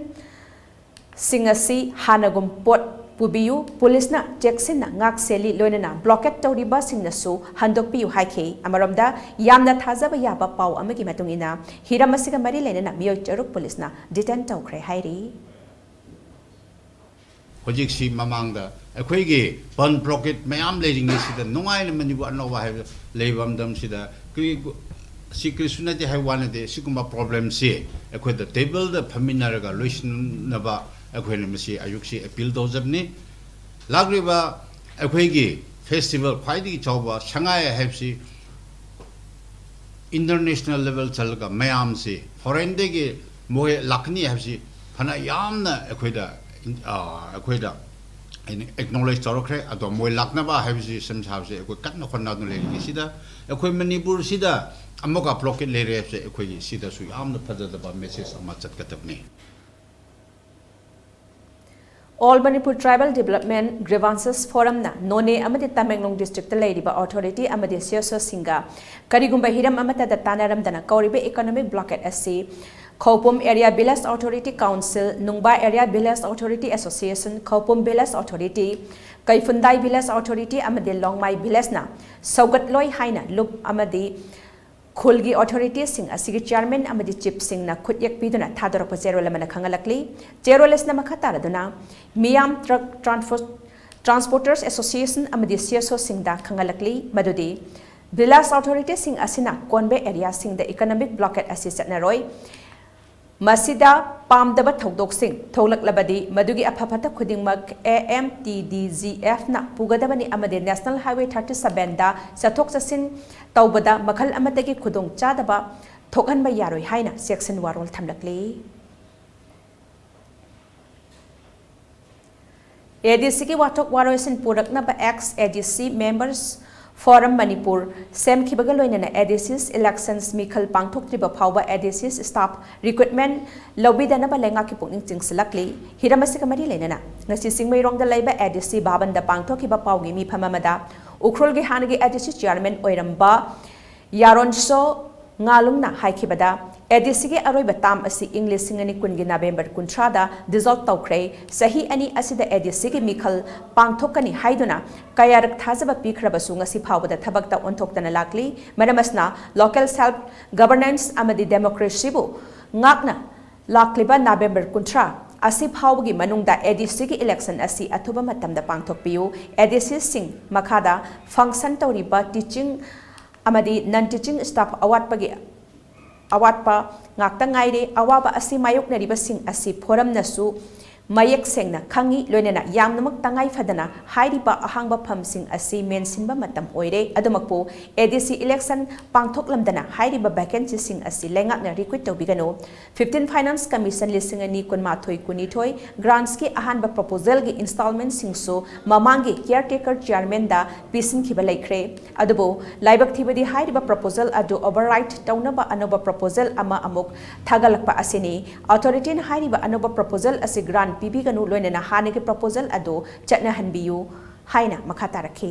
ꯁꯤꯡ ꯑꯁꯤ ꯍꯥꯟꯅꯒꯨꯝ ꯄꯣꯠ ꯄꯨꯕꯤꯌꯨ, ꯄꯨꯂꯤꯁꯅ ꯆꯦꯛꯁꯤꯟꯅ ꯉꯥꯛ ꯁꯦꯜꯂꯤ, ꯂꯣꯏꯅꯅ ꯕ꯭ꯂꯣꯀꯦꯠ ꯇꯧꯔꯤꯕꯁꯤꯡꯅꯁꯨ ꯍꯟꯗꯣꯛꯄꯤꯌꯨ ꯍꯥꯏꯈꯤ꯫ ꯑꯃꯔꯣꯝꯗ, ꯌꯥꯝꯅ ꯊꯥꯖꯕ ꯌꯥꯕ ꯄꯥꯎ ꯑꯃꯒꯤ ꯃꯇꯨꯡ ꯏꯟꯅ, ꯍꯤꯔꯝ ꯑꯁꯤꯒ ꯃꯔꯤ ꯂꯩꯅꯅ ꯃꯤꯑꯣꯏ ꯇꯔꯨꯛ ꯄꯨꯂꯤꯁꯅ ꯗꯤꯇꯦꯟ ꯇꯧꯈ꯭ꯔꯦ ꯍꯥꯏꯔꯤ꯫ ꯍꯧꯖꯤꯛꯁꯤ ꯃꯃꯥꯡꯗ ꯑꯩꯈꯣꯏꯒꯤ ꯕꯟ ꯕ꯭ꯂꯣꯀꯦꯠ ꯃꯌꯥꯝ ꯂꯩꯔꯤꯉꯩꯁꯤꯗ ꯅꯨꯡꯉꯥꯏꯅ ꯃꯅꯤꯄꯨꯔ ꯑꯅꯧꯕ ꯍꯥꯏꯕ ꯂꯩꯕ ꯃꯇꯝꯁꯤꯗ ꯀꯔꯤ-, ꯁꯤ ꯀꯔꯤꯁꯨ ꯅꯠꯇꯦ ꯍꯥꯏꯕ ꯋꯥ ꯅꯠꯇꯦ꯫ ꯁꯤꯒꯨꯝꯕ ꯄ꯭ꯔꯣꯕ꯭ꯂꯦꯝꯁꯤ ꯑꯩꯈꯣꯏꯗ ꯇꯦꯕꯜꯗ ꯐꯝꯃꯤꯟꯅꯔꯒ ꯂꯣꯏꯁꯤꯟꯅꯕ ꯑꯩꯈꯣꯏꯅ ꯃꯁꯤ ꯑꯌꯨꯛꯁꯤ ꯑꯄꯤꯜ ꯇꯧꯖꯕꯅꯤ꯫ ꯂꯥꯛꯂꯤꯕ ꯑꯩꯈꯣꯏꯒꯤ ꯐꯦꯁꯇꯤꯚꯦꯜ ꯈ꯭ꯋꯥꯏꯗꯒꯤ ꯆꯥꯎꯕ ꯁꯉꯥꯏ ꯍꯥꯏꯕꯁꯤ ꯏꯟꯇꯔꯅꯦꯁꯅꯦꯜ ꯂꯦꯚꯦꯜ ꯆꯠꯂꯒ ꯃꯌꯥꯝꯁꯤ ꯐꯣꯔꯦꯟꯗꯒꯤ ꯃꯣꯏ ꯂꯥꯛꯀꯅꯤ ꯍꯥꯏꯕꯁꯤ ꯐꯅ ꯌꯥꯝꯅ ꯑꯩꯈꯣꯏꯗ ꯑꯩꯈꯣꯏꯗ ꯑꯦꯛꯅꯣꯂꯦꯖ ꯇꯧꯔꯛꯈ꯭ꯔꯦ꯫ ꯑꯗꯣ ꯃꯣꯏ ꯂꯥꯛꯅꯕ ꯍꯥꯏꯕꯁꯤ ꯁꯦꯝ ꯁꯥꯕꯁꯦ ꯑꯩꯈꯣꯏ ꯀꯟꯅ ꯍꯣꯠꯅꯗꯨꯅ ꯂꯩꯔꯤꯉꯩꯁꯤꯗ ꯑꯩꯈꯣꯏ ꯃꯅꯤꯄꯨꯔꯁꯤꯗ ꯑꯃꯨꯛꯀ ꯕ꯭ꯂꯣꯀꯦꯠ ꯂꯩꯔꯦ ꯍꯥꯏꯕꯁꯦ ꯑꯩꯈꯣꯏꯒꯤ ꯁꯤꯗꯁꯨ ꯌꯥꯝꯅ ꯐꯖꯗꯕ ꯃꯦꯁꯦꯖ ꯑꯃ ꯆꯠꯀꯗꯕꯅꯤ꯫ All Manipur Tribal Development Grievances Forumꯅ ꯅꯣꯅꯦ ꯑꯃꯗꯤ ꯇꯃꯦꯡꯂꯣꯡ districtꯇ ꯂꯩꯔꯤꯕ authority ꯑꯃꯗꯤ CSOꯁꯤꯡꯒ ꯀꯔꯤꯒꯨꯝꯕ ꯍꯤꯔꯝ ꯑꯃꯠꯇꯗ ꯇꯥꯟꯅꯔꯝꯗꯅ ꯀꯧꯔꯤꯕ economic blockade ꯑꯁꯤ ꯈꯧꯄꯨꯝ Area Village Authority Council, ꯅꯨꯡꯕꯥ Area Village Authority Association, ꯈꯧꯄꯨꯝ Village Authority, ꯀꯩꯐꯨꯟꯗꯥꯏ Village Authority ꯑꯃꯗꯤ ꯂꯣꯡꯃꯥꯏ Villageꯅ ꯁꯧꯒꯠꯂꯣꯏ ꯍꯥꯏꯅ ꯂꯨꯞ ꯑꯃꯗꯤ ꯈꯨꯜꯒꯤ authorityꯁꯤꯡ ꯑꯁꯤꯒꯤ chairman ꯑꯃꯗꯤ chiefꯁꯤꯡꯅ ꯈꯨꯠꯌꯦꯛ ꯄꯤꯗꯨꯅ ꯊꯥꯗꯣꯔꯛꯄ ꯆꯦꯔꯣꯜ ꯑꯃꯅ ꯈꯪꯍꯜꯂꯛꯂꯤ꯫ ꯆꯦꯔꯣꯜ ꯑꯁꯤꯅ ꯃꯈꯥ ꯇꯥꯔꯗꯨꯅ ꯃꯤꯌꯥꯝ Truck Transport Transporters Association ꯑꯃꯗꯤ CSOꯁꯤꯡꯗ ꯈꯪꯍꯜꯂꯛꯂꯤ ꯃꯗꯨꯗꯤ village authorityꯁꯤꯡ ꯑꯁꯤꯅ ꯀꯣꯟꯕ areaꯁꯤꯡꯗ economic blockade ꯑꯁꯤ ꯆꯠꯅꯔꯣꯏ꯫ ꯃꯁꯤꯗ ꯄꯥꯝꯗꯕ ꯊꯧꯗꯣꯛꯁꯤꯡ ꯊꯣꯛꯂꯛꯂꯕꯗꯤ ꯃꯗꯨꯒꯤ ꯑꯐ ꯐꯠꯇ ꯈꯨꯗꯤꯡꯃꯛ AMTDGFꯅ ꯄꯨꯒꯗꯕꯅꯤ ꯑꯃꯗꯤ National Highway thirty sevenꯗ ꯆꯠꯊꯣꯛ ꯆꯠꯁꯤꯟ ꯇꯧꯕꯗ ꯃꯈꯜ ꯑꯃꯠꯇꯒꯤ ꯈꯨꯗꯣꯡ ꯆꯥꯗꯕ ꯊꯣꯛꯍꯟꯕ ꯌꯥꯔꯣꯏ ꯍꯥꯏꯅ ꯆꯦꯛꯁꯤꯟ ꯋꯥꯔꯣꯜ ꯊꯝꯂꯛꯂꯤ꯫ ADCꯒꯤ ꯋꯥꯊꯣꯛ ꯋꯥꯔꯣꯏꯁꯤꯟ ꯄꯨꯔꯛꯅꯕ ex ADC Members Forum Manipur ꯁꯦꯝꯈꯤꯕꯒ ꯂꯣꯏꯅꯅ ADCs elections ꯃꯤꯈꯜ ꯄꯥꯡꯊꯣꯛꯇ꯭ꯔꯤꯕ ꯐꯥꯎꯕ ADCs staff recruitment ꯂꯧꯕꯤꯗꯅꯕ ꯂꯩꯉꯥꯛꯀꯤ ꯄꯨꯛꯅꯤꯡ ꯆꯤꯡꯁꯤꯜꯂꯛꯂꯤ꯫ ꯍꯤꯔꯝ ꯑꯁꯤꯒ ꯃꯔꯤ ꯂꯩꯅꯅ ꯉꯁꯤ ꯆꯤꯡꯃꯩꯔꯣꯡꯗ ꯂꯩꯕ ADC ꯚꯕꯟꯗ ꯄꯥꯡꯊꯣꯛꯈꯤꯕ ꯄꯥꯎꯒꯤ ꯃꯤꯐꯝ ꯑꯃꯗ ꯎꯈ꯭ꯔꯨꯜꯒꯤ ꯍꯥꯟꯅꯒꯤ ADC chairman ꯑꯣꯏꯔꯝꯕ ꯌꯥꯔꯣꯟꯁꯣ ꯉꯥꯂꯨꯡꯅ ꯍꯥꯏꯈꯤꯕꯗ, ADCꯒꯤ ꯑꯔꯣꯏꯕ term ꯑꯁꯤ ꯏꯪ ꯂꯤꯁꯤꯡ ꯑꯅꯤ ꯀꯨꯟꯒꯤ November ꯀꯨꯟꯊ꯭ꯔꯥꯗ dissolve ꯇꯧꯈ꯭ꯔꯦ꯫ ꯆꯍꯤ ꯑꯅꯤ ꯑꯁꯤꯗ ADCꯒꯤ ꯃꯤꯈꯜ ꯄꯥꯡꯊꯣꯛꯀꯅꯤ ꯍꯥꯏꯗꯨꯅ ꯀꯌꯥꯔꯛ ꯊꯥꯖꯕ ꯄꯤꯈ꯭ꯔꯕꯁꯨ ꯉꯁꯤ ꯐꯥꯎꯕꯗ ꯊꯕꯛꯇ ꯑꯣꯟꯊꯣꯛꯇꯅ ꯂꯥꯛꯂꯤ꯫ ꯃꯔꯝ ꯑꯁꯤꯅ local self governance ꯑꯃꯗꯤ democracyꯕꯨ ꯉꯥꯛꯅ ꯂꯥꯛꯂꯤꯕ November ꯀꯨꯟꯊ꯭ꯔꯥ ꯑꯁꯤ ꯐꯥꯎꯕꯒꯤ ꯃꯅꯨꯡꯗ ADCꯒꯤ election ꯑꯁꯤ ꯑꯊꯨꯕ ꯃꯇꯝꯗ ꯄꯥꯡꯊꯣꯛꯄꯤꯌꯨ꯫ ADCꯁꯤꯡ ꯃꯈꯥꯗ function ꯇꯧꯔꯤꯕ teaching ꯑꯃꯗꯤ non teaching staff ꯑꯋꯥꯠꯄꯒꯤ ꯑꯋꯥꯠꯄ ꯉꯥꯛꯇ ꯉꯥꯏꯔꯦ꯫ ꯑꯋꯥꯕ ꯑꯁꯤ ꯃꯥꯌꯣꯛꯅꯔꯤꯕꯁꯤꯡ ꯑꯁꯤ forumꯅꯁꯨ ꯃꯌꯦꯛ ꯁꯦꯡꯅ ꯈꯪꯏ, ꯂꯣꯏꯅꯅ ꯌꯥꯝꯅꯃꯛ ꯇꯉꯥꯏ ꯐꯗꯅ ꯍꯥꯏꯔꯤꯕ ꯑꯍꯥꯡꯕ ꯐꯝꯁꯤꯡ ꯑꯁꯤ ꯃꯦꯟꯁꯤꯟꯕ ꯃꯇꯝ ꯑꯣꯏꯔꯦ꯫ ꯑꯗꯨꯃꯛꯄꯨ, ADC election ꯄꯥꯡꯊꯣꯛꯂꯝꯗꯅ ꯍꯥꯏꯔꯤꯕ vacancyꯁꯤꯡ ꯑꯁꯤ ꯂꯩꯉꯥꯛꯅ recruit ꯇꯧꯕꯤꯒꯅꯨ꯫ Fifteen Finance Commission ꯂꯤꯁꯤꯡ ꯑꯅꯤ ꯀꯨꯟꯃꯥꯊꯣꯏ ꯀꯨꯟꯅꯤꯊꯣꯏ grantꯀꯤ ꯑꯍꯥꯟꯕ proposalꯒꯤ installmentꯁꯤꯡꯁꯨ ꯃꯃꯥꯡꯒꯤ caretaker chairmanꯗ ꯄꯤꯁꯤꯟꯈꯤꯕ ꯂꯩꯈ꯭ꯔꯦ꯫ ꯑꯗꯨꯕꯨ ꯂꯥꯏꯕꯛ ꯊꯤꯕꯗꯤ, ꯍꯥꯏꯔꯤꯕ proposal ꯑꯗꯨ override ꯇꯧꯅꯕ ꯑꯅꯧꯕ proposal ꯑꯃ ꯑꯃꯨꯛ ꯊꯥꯒꯠꯂꯛꯄ ꯑꯁꯤꯅꯤ꯫ Authorityꯅ ꯍꯥꯏꯔꯤꯕ ꯑꯅꯧꯕ proposal ꯑꯁꯤ grant ꯄꯤꯕꯤꯒꯅꯨ, ꯂꯣꯏꯅꯅ ꯍꯥꯟꯅꯒꯤ proposal ꯑꯗꯨ ꯆꯠꯅꯍꯟꯕꯤꯌꯨ ꯍꯥꯏꯅ ꯃꯈꯥ ꯇꯥꯔꯛꯈꯤ꯫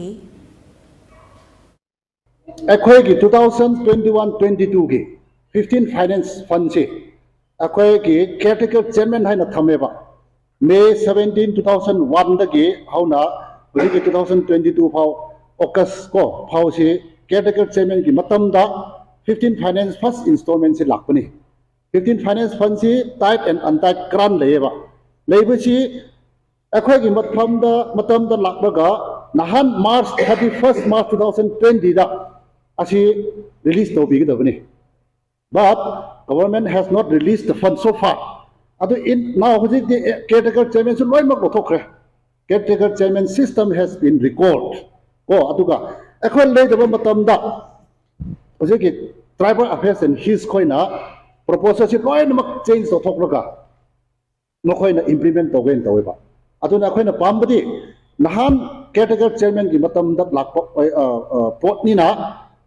ꯑꯩꯈꯣꯏꯒꯤ two thousand twenty one twenty twoꯒꯤ fifteen Finance Fundꯁꯤ ꯑꯩꯈꯣꯏꯒꯤ caretaker chairman ꯍꯥꯏꯅ ꯊꯝꯃꯦꯕ꯫ May seventeen two thousand oneꯗꯒꯤ ꯍꯧꯅ ꯍꯧꯖꯤꯛꯀꯤ two thousand twenty two ꯐꯥꯎ, August ꯀꯣ ꯐꯥꯎꯁꯤ caretaker chairmanꯒꯤ ꯃꯇꯝꯗ fifteen Finance first installmentꯁꯤ ꯂꯥꯛꯄꯅꯤ꯫ Fifteen Finance Fundꯁꯤ tied and untied grant ꯂꯩꯌꯦꯕ꯫ ꯂꯩꯕꯁꯤ ꯑꯩꯈꯣꯏꯒꯤ ꯃꯐꯝꯗ ꯃꯇꯝꯗ ꯂꯥꯛꯂꯒ ꯅꯍꯥꯟ March thirty first March two thousand twentyꯗ ꯑꯁꯤ release ꯇꯧꯕꯤꯒꯗꯕꯅꯤ꯫ But government has not released the fund so far. ꯑꯗꯨ in now ꯍꯧꯖꯤꯛꯇꯤ caretaker chairmanꯁꯨ ꯂꯣꯏꯅꯃꯛ ꯂꯧꯊꯣꯛꯈ꯭ꯔꯦ꯫ Caretaker chairman system has been recalled ꯀꯣ꯫ ꯑꯗꯨꯒ ꯑꯩꯈꯣꯏ ꯂꯩꯇꯕ ꯃꯇꯝꯗ ꯍꯧꯖꯤꯛꯀꯤ Tribal Affairs and Hills ꯈꯣꯏꯅ proposalꯁꯤ ꯂꯣꯏꯅꯃꯛ change ꯇꯧꯊꯣꯛꯂꯒ ꯃꯈꯣꯏꯅ implement ꯇꯧꯒꯦꯅ ꯇꯧꯋꯦꯕ꯫ ꯑꯗꯨꯅ ꯑꯩꯈꯣꯏꯅ ꯄꯥꯝꯕꯗꯤ ꯅꯍꯥꯟ caretaker chairmanꯒꯤ ꯃꯇꯝꯗ ꯂꯥꯛꯄ ꯄꯣꯠꯅꯤꯅ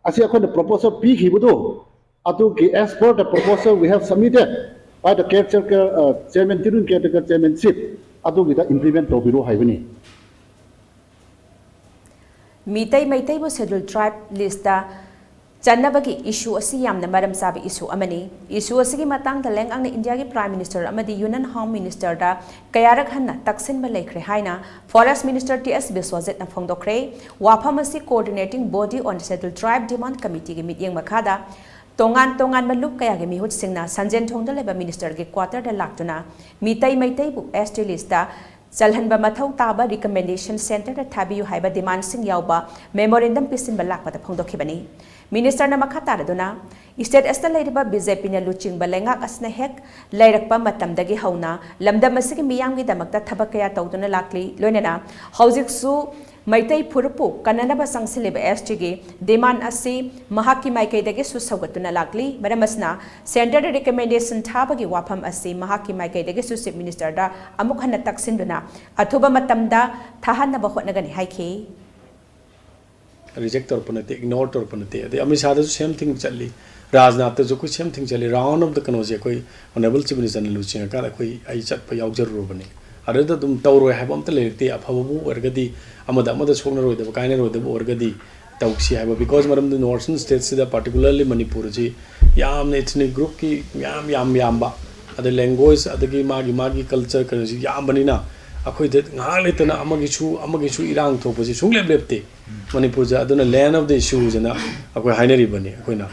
ꯑꯁꯤ ꯑꯩꯈꯣꯏꯅ proposal ꯄꯤꯈꯤꯕꯗꯨ ꯑꯗꯨꯒꯤ as per the proposal we have submitted by the caretaker chairman during caretaker chairmanship ꯑꯗꯨꯒꯤꯗ implement ꯇꯧꯕꯤꯔꯣ ꯍꯥꯏꯕꯅꯤ꯫ ꯃꯤꯇꯩ ꯃꯩꯇꯩꯕꯨ Scheduled Tribe listꯇ ꯆꯟꯅꯕꯒꯤ issue ꯑꯁꯤ ꯌꯥꯝꯅ ꯃꯔꯝ ꯆꯥꯕ issue ꯑꯃꯅꯤ꯫ Issue ꯑꯁꯤꯒꯤ ꯃꯇꯥꯡꯗ ꯂꯩꯉꯥꯛꯅ ꯏꯟꯗꯤꯌꯥꯒꯤ Prime Minister ꯑꯃꯗꯤ Union Home Ministerꯗ ꯀꯌꯥꯔꯛ ꯍꯟꯅ ꯇꯛꯁꯤꯟꯕ ꯂꯩꯈ꯭ꯔꯦ ꯍꯥꯏꯅ Forest Minister ꯇꯤ ꯑꯦꯁ ꯕꯤꯁ꯭ꯋꯖꯤꯠꯅ ꯐꯣꯡꯗꯣꯛꯈ꯭ꯔꯦ꯫ ꯋꯥꯐꯝ ꯑꯁꯤ Coordinating Body on Scheduled Tribe Demand Committeeꯒꯤ ꯃꯤꯠꯌꯦꯡ ꯃꯈꯥꯗ ꯇꯣꯉꯥꯟ ꯇꯣꯉꯥꯟꯕ ꯂꯨꯞ ꯀꯌꯥꯒꯤ ꯃꯤꯍꯨꯠꯁꯤꯡꯅ ꯁꯟꯖꯦꯟꯊꯣꯡꯗ ꯂꯩꯕ ministerꯒꯤ quarterꯗ ꯂꯥꯛꯇꯨꯅ ꯃꯤꯇꯩ ꯃꯩꯇꯩꯕꯨ S T listꯇ ꯆꯜꯍꯟꯕ ꯃꯊꯧ ꯇꯥꯕ recommendation centreꯗ ꯊꯥꯕꯤꯌꯨ ꯍꯥꯏꯕ demandꯁꯤꯡ ꯌꯥꯎꯕ memorandum ꯄꯤꯁꯤꯟꯕ ꯂꯥꯛꯄꯗ ꯐꯣꯡꯗꯣꯛꯈꯤꯕꯅꯤ꯫ Ministerꯅ ꯃꯈꯥ ꯇꯥꯔꯗꯨꯅ, state ꯑꯁꯤꯗ ꯂꯩꯔꯤꯕ BJPꯅ ꯂꯨꯆꯤꯡꯕ ꯂꯩꯉꯥꯛ ꯑꯁꯤꯅ ꯍꯦꯛ ꯂꯩꯔꯛꯄ ꯃꯇꯝꯗꯒꯤ ꯍꯧꯅ ꯂꯝꯗꯝ ꯑꯁꯤꯒꯤ ꯃꯤꯌꯥꯝꯒꯤꯗꯃꯛꯇ ꯊꯕꯛ ꯀꯌꯥ ꯇꯧꯗꯨꯅ ꯂꯥꯛꯂꯤ, ꯂꯣꯏꯅꯅ ꯍꯧꯖꯤꯛꯁꯨ ꯃꯩꯇꯩ ꯐꯨꯔꯨꯞꯄꯨ ꯀꯟꯅꯅꯕ ꯆꯪꯁꯤꯜꯂꯤꯕ STꯒꯤ demand ꯑꯁꯤ ꯃꯍꯥꯛꯀꯤ ꯃꯥꯏꯀꯩꯗꯒꯤꯁꯨ ꯁꯧꯒꯠꯇꯨꯅ ꯂꯥꯛꯂꯤ꯫ ꯃꯔꯝ ꯑꯁꯤꯅ centreꯗ recommendation ꯊꯥꯕꯒꯤ ꯋꯥꯐꯝ ꯑꯁꯤ ꯃꯍꯥꯛꯀꯤ ꯃꯥꯏꯀꯩꯗꯒꯤꯁꯨ Chief Ministerꯗ ꯑꯃꯨꯛ ꯍꯟꯅ ꯇꯛꯁꯤꯟꯗꯨꯅ ꯑꯊꯨꯕ ꯃꯇꯝꯗ ꯊꯥꯍꯟꯅꯕ ꯍꯣꯠꯅꯒꯅꯤ ꯍꯥꯏꯈꯤ꯫ Reject ꯇꯧꯔꯛꯄ ꯅꯠꯇꯦ, ignore ꯇꯧꯔꯛꯄ ꯅꯠꯇꯦ꯫ ꯑꯗꯩ ꯑꯃꯤꯠ ꯁꯥꯍꯗꯁꯨ same thing ꯆꯠꯂꯤ, ꯔꯥꯖꯅꯥꯊꯇꯁꯨ ꯑꯩꯈꯣꯏ same thing ꯆꯠꯂꯤ꯫ Round of the ꯀꯩꯅꯣꯁꯦ ꯑꯩꯈꯣꯏ Honourable Chief Ministerꯅ ꯂꯨꯆꯤꯡꯉꯀꯥꯟꯗ ꯑꯩꯈꯣꯏ, ꯑꯩ ꯆꯠꯄ ꯌꯥꯎꯖꯔꯨꯔꯕꯅꯤ꯫ ꯑꯗꯨꯗ ꯑꯗꯨꯝ ꯇꯧꯔꯣꯏ ꯍꯥꯏꯕ ꯑꯝꯇ ꯂꯩꯔꯛꯇꯦ꯫ ꯑꯐꯕꯕꯨ ꯑꯣꯏꯔꯒꯗꯤ, ꯑꯃꯗ ꯑꯃꯗ ꯁꯣꯛꯅꯔꯣꯏꯗꯕ, ꯀꯥꯏꯅꯔꯣꯏꯗꯕ ꯑꯣꯏꯔꯒꯗꯤ ꯇꯧꯁꯤ ꯍꯥꯏꯕ꯫ Because ꯃꯔꯝꯗꯤ North Eastern stateꯁꯤꯗ, particularly ꯃꯅꯤꯄꯨꯔꯁꯤ ꯌꯥꯝꯅ ethnic groupꯀꯤ ꯃꯌꯥꯝ ꯌꯥꯝ ꯌꯥꯝꯕ, ꯑꯗꯩ language, ꯑꯗꯒꯤ ꯃꯥꯒꯤ ꯃꯥꯒꯤ culture ꯀꯩꯅꯣꯁꯤ ꯌꯥꯝꯕꯅꯤꯅ, ꯑꯩꯈꯣꯏꯗ ꯉꯥꯏꯍꯥꯛ ꯂꯩꯇꯅ ꯑꯃꯒꯤꯁꯨ ꯑꯃꯒꯤꯁꯨ ꯏꯔꯥꯡ ꯊꯣꯛꯄꯁꯤ ꯁꯨꯡꯂꯦꯞ ꯂꯦꯞꯇꯦ꯫ ꯃꯅꯤꯄꯨꯔꯁꯦ ꯑꯗꯨꯅ land of the issuesꯅ ꯑꯩꯈꯣꯏ ꯍꯥꯏꯅꯔꯤꯕꯅꯤ꯫ ꯑꯩꯈꯣꯏꯅ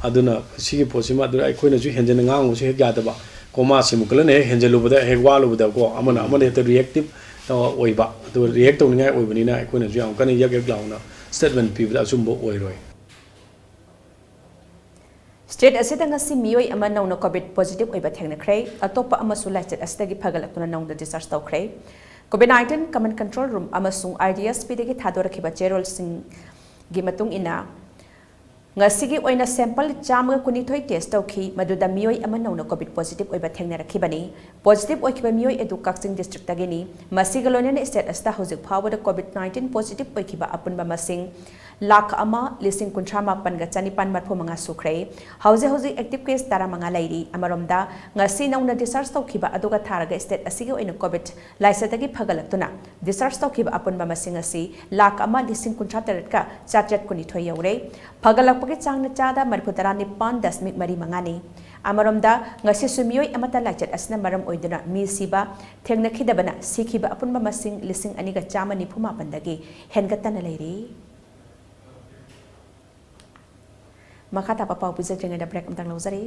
ꯑꯗꯨꯅ ꯁꯤꯒꯤ ꯄꯣꯠꯁꯤꯃ ꯑꯗꯨ ꯑꯩꯈꯣꯏꯅꯁꯨ ꯍꯦꯟꯖꯟꯅ ꯉꯥꯡꯕꯁꯨ ꯍꯦꯛ ꯌꯥꯗꯕ꯫ ꯀꯣꯃꯥ ꯁꯤꯃꯨꯛꯀꯂꯅ ꯍꯦꯛ ꯍꯦꯟꯖꯜꯂꯨꯕꯗ ꯍꯦꯛ ꯋꯥꯠꯂꯨꯕꯗꯀꯣ, ꯑꯃꯅ ꯑꯃꯅ ꯍꯦꯛꯇ reactive ꯑꯣꯏꯕ, ꯑꯗꯨꯒ react ꯇꯧꯅꯤꯡꯉꯥꯏ ꯑꯣꯏꯕꯅꯤꯅ ꯑꯩꯈꯣꯏꯅꯁꯨ ꯌꯥꯝ ꯀꯟꯅ ꯌꯛ ꯌꯛ ꯂꯥꯎꯅ statement ꯄꯤꯕꯗ ꯑꯆꯨꯝꯕ ꯑꯣꯏꯔꯣꯏ꯫ State ꯑꯁꯤꯗ ꯉꯁꯤ ꯃꯤꯑꯣꯏ ꯑꯃ ꯅꯧꯅ COVID positive ꯑꯣꯏꯕ ꯊꯦꯡꯅꯈ꯭ꯔꯦ꯫ ꯑꯇꯣꯞꯄ ꯑꯃꯁꯨ ꯂꯥꯏꯆꯠ ꯑꯁꯤꯗꯒꯤ ꯐꯒꯠꯂꯛꯇꯨꯅ ꯅꯧꯅ discharge ꯇꯧꯈ꯭ꯔꯦ꯫ COVID nineteen Command Control Room ꯑꯃꯁꯨꯡ IDSPꯗꯒꯤ ꯊꯥꯗꯣꯔꯛꯈꯤꯕ ꯆꯦꯔꯣꯜꯁꯤꯡꯒꯤ ꯃꯇꯨꯡ ꯏꯟꯅ, ꯉꯁꯤꯒꯤ ꯑꯣꯏꯅ sample ꯆꯥꯝꯃꯒ ꯀꯨꯟꯅꯤꯊꯣꯏ test ꯇꯧꯈꯤ, ꯃꯗꯨꯗ ꯃꯤꯑꯣꯏ ꯑꯃ ꯅꯧꯅ COVID positive ꯑꯣꯏꯕ ꯊꯦꯡꯅꯔꯛꯈꯤꯕꯅꯤ꯫ Positive ꯑꯣꯏꯈꯤꯕ ꯃꯤꯑꯣꯏ ꯑꯗꯨ ꯀꯛꯆꯤꯡ districtꯇꯒꯤꯅꯤ꯫ ꯃꯁꯤꯒ ꯂꯣꯏꯅꯅ state ꯑꯁꯤꯗ ꯍꯧꯖꯤꯛ ꯐꯥꯎꯕꯗ COVID nineteen positive ꯑꯣꯏꯈꯤꯕ ꯑꯄꯨꯟꯕ ꯃꯁꯤꯡ ꯂꯥꯈ ꯑꯃ ꯂꯤꯁꯤꯡ ꯀꯨꯟꯊ꯭ꯔꯥ ꯃꯥꯄꯟꯒ ꯆꯅꯤꯄꯥꯟ ꯃꯔꯤꯐꯨ ꯃꯉꯥ ꯁꯨꯈ꯭ꯔꯦ꯫ ꯍꯧꯖꯤꯛ ꯍꯧꯖꯤꯛ active case ꯇꯔꯥꯃꯉꯥ ꯂꯩꯔꯤ꯫ ꯑꯃꯔꯣꯝꯗ, ꯉꯁꯤ ꯅꯧꯅ discharge ꯇꯧꯈꯤꯕ ꯑꯗꯨꯒ ꯊꯥꯔꯒ state ꯑꯁꯤꯒꯤ ꯑꯣꯏꯅ COVID ꯂꯥꯏꯆꯠꯇꯒꯤ ꯐꯒꯠꯂꯛꯇꯨꯅ discharge ꯇꯧꯈꯤꯕ ꯑꯄꯨꯟꯕ ꯃꯁꯤꯡ ꯑꯁꯤ ꯂꯥꯈ ꯑꯃ ꯂꯤꯁꯤꯡ ꯀꯨꯟꯊ꯭ꯔꯥ ꯇꯔꯦꯠꯀ ꯆꯥꯇ꯭ꯔꯦꯠ ꯀꯨꯟꯅꯤꯊꯣꯏ ꯌꯧꯔꯦ꯫ ꯐꯒꯠꯂꯛꯄꯒꯤ ꯆꯥꯡꯅ ꯆꯥꯗ ꯃꯔꯤꯐꯨ ꯇꯔꯥ ꯅꯤꯄꯥꯟ ꯗꯁꯃꯤꯛ ꯃꯔꯤ ꯃꯉꯥꯅꯤ꯫ ꯑꯃꯔꯣꯝꯗ, ꯉꯁꯤꯁꯨ ꯃꯤꯑꯣꯏ ꯑꯃꯠꯇ ꯂꯥꯏꯆꯠ ꯑꯁꯤꯅ ꯃꯔꯝ ꯑꯣꯏꯗꯨꯅ ꯃꯤ ꯁꯤꯕ ꯊꯦꯡꯅꯈꯤꯗꯕꯅ ꯁꯤꯈꯤꯕ ꯑꯄꯨꯟꯕ ꯃꯁꯤꯡ ꯂꯤꯁꯤꯡ ꯑꯅꯤꯒ ꯆꯥꯝꯃ ꯅꯤꯐꯨ ꯃꯥꯄꯟꯗꯒꯤ ꯍꯦꯟꯒꯠꯇꯅ ꯂꯩꯔꯤ꯫ ꯃꯈꯥ ꯇꯥꯕ ꯄꯥꯎ ꯄꯤꯖꯗ꯭ꯔꯤꯉꯩꯗ break ꯑꯃꯇꯪ ꯂꯧꯖꯔꯤ꯫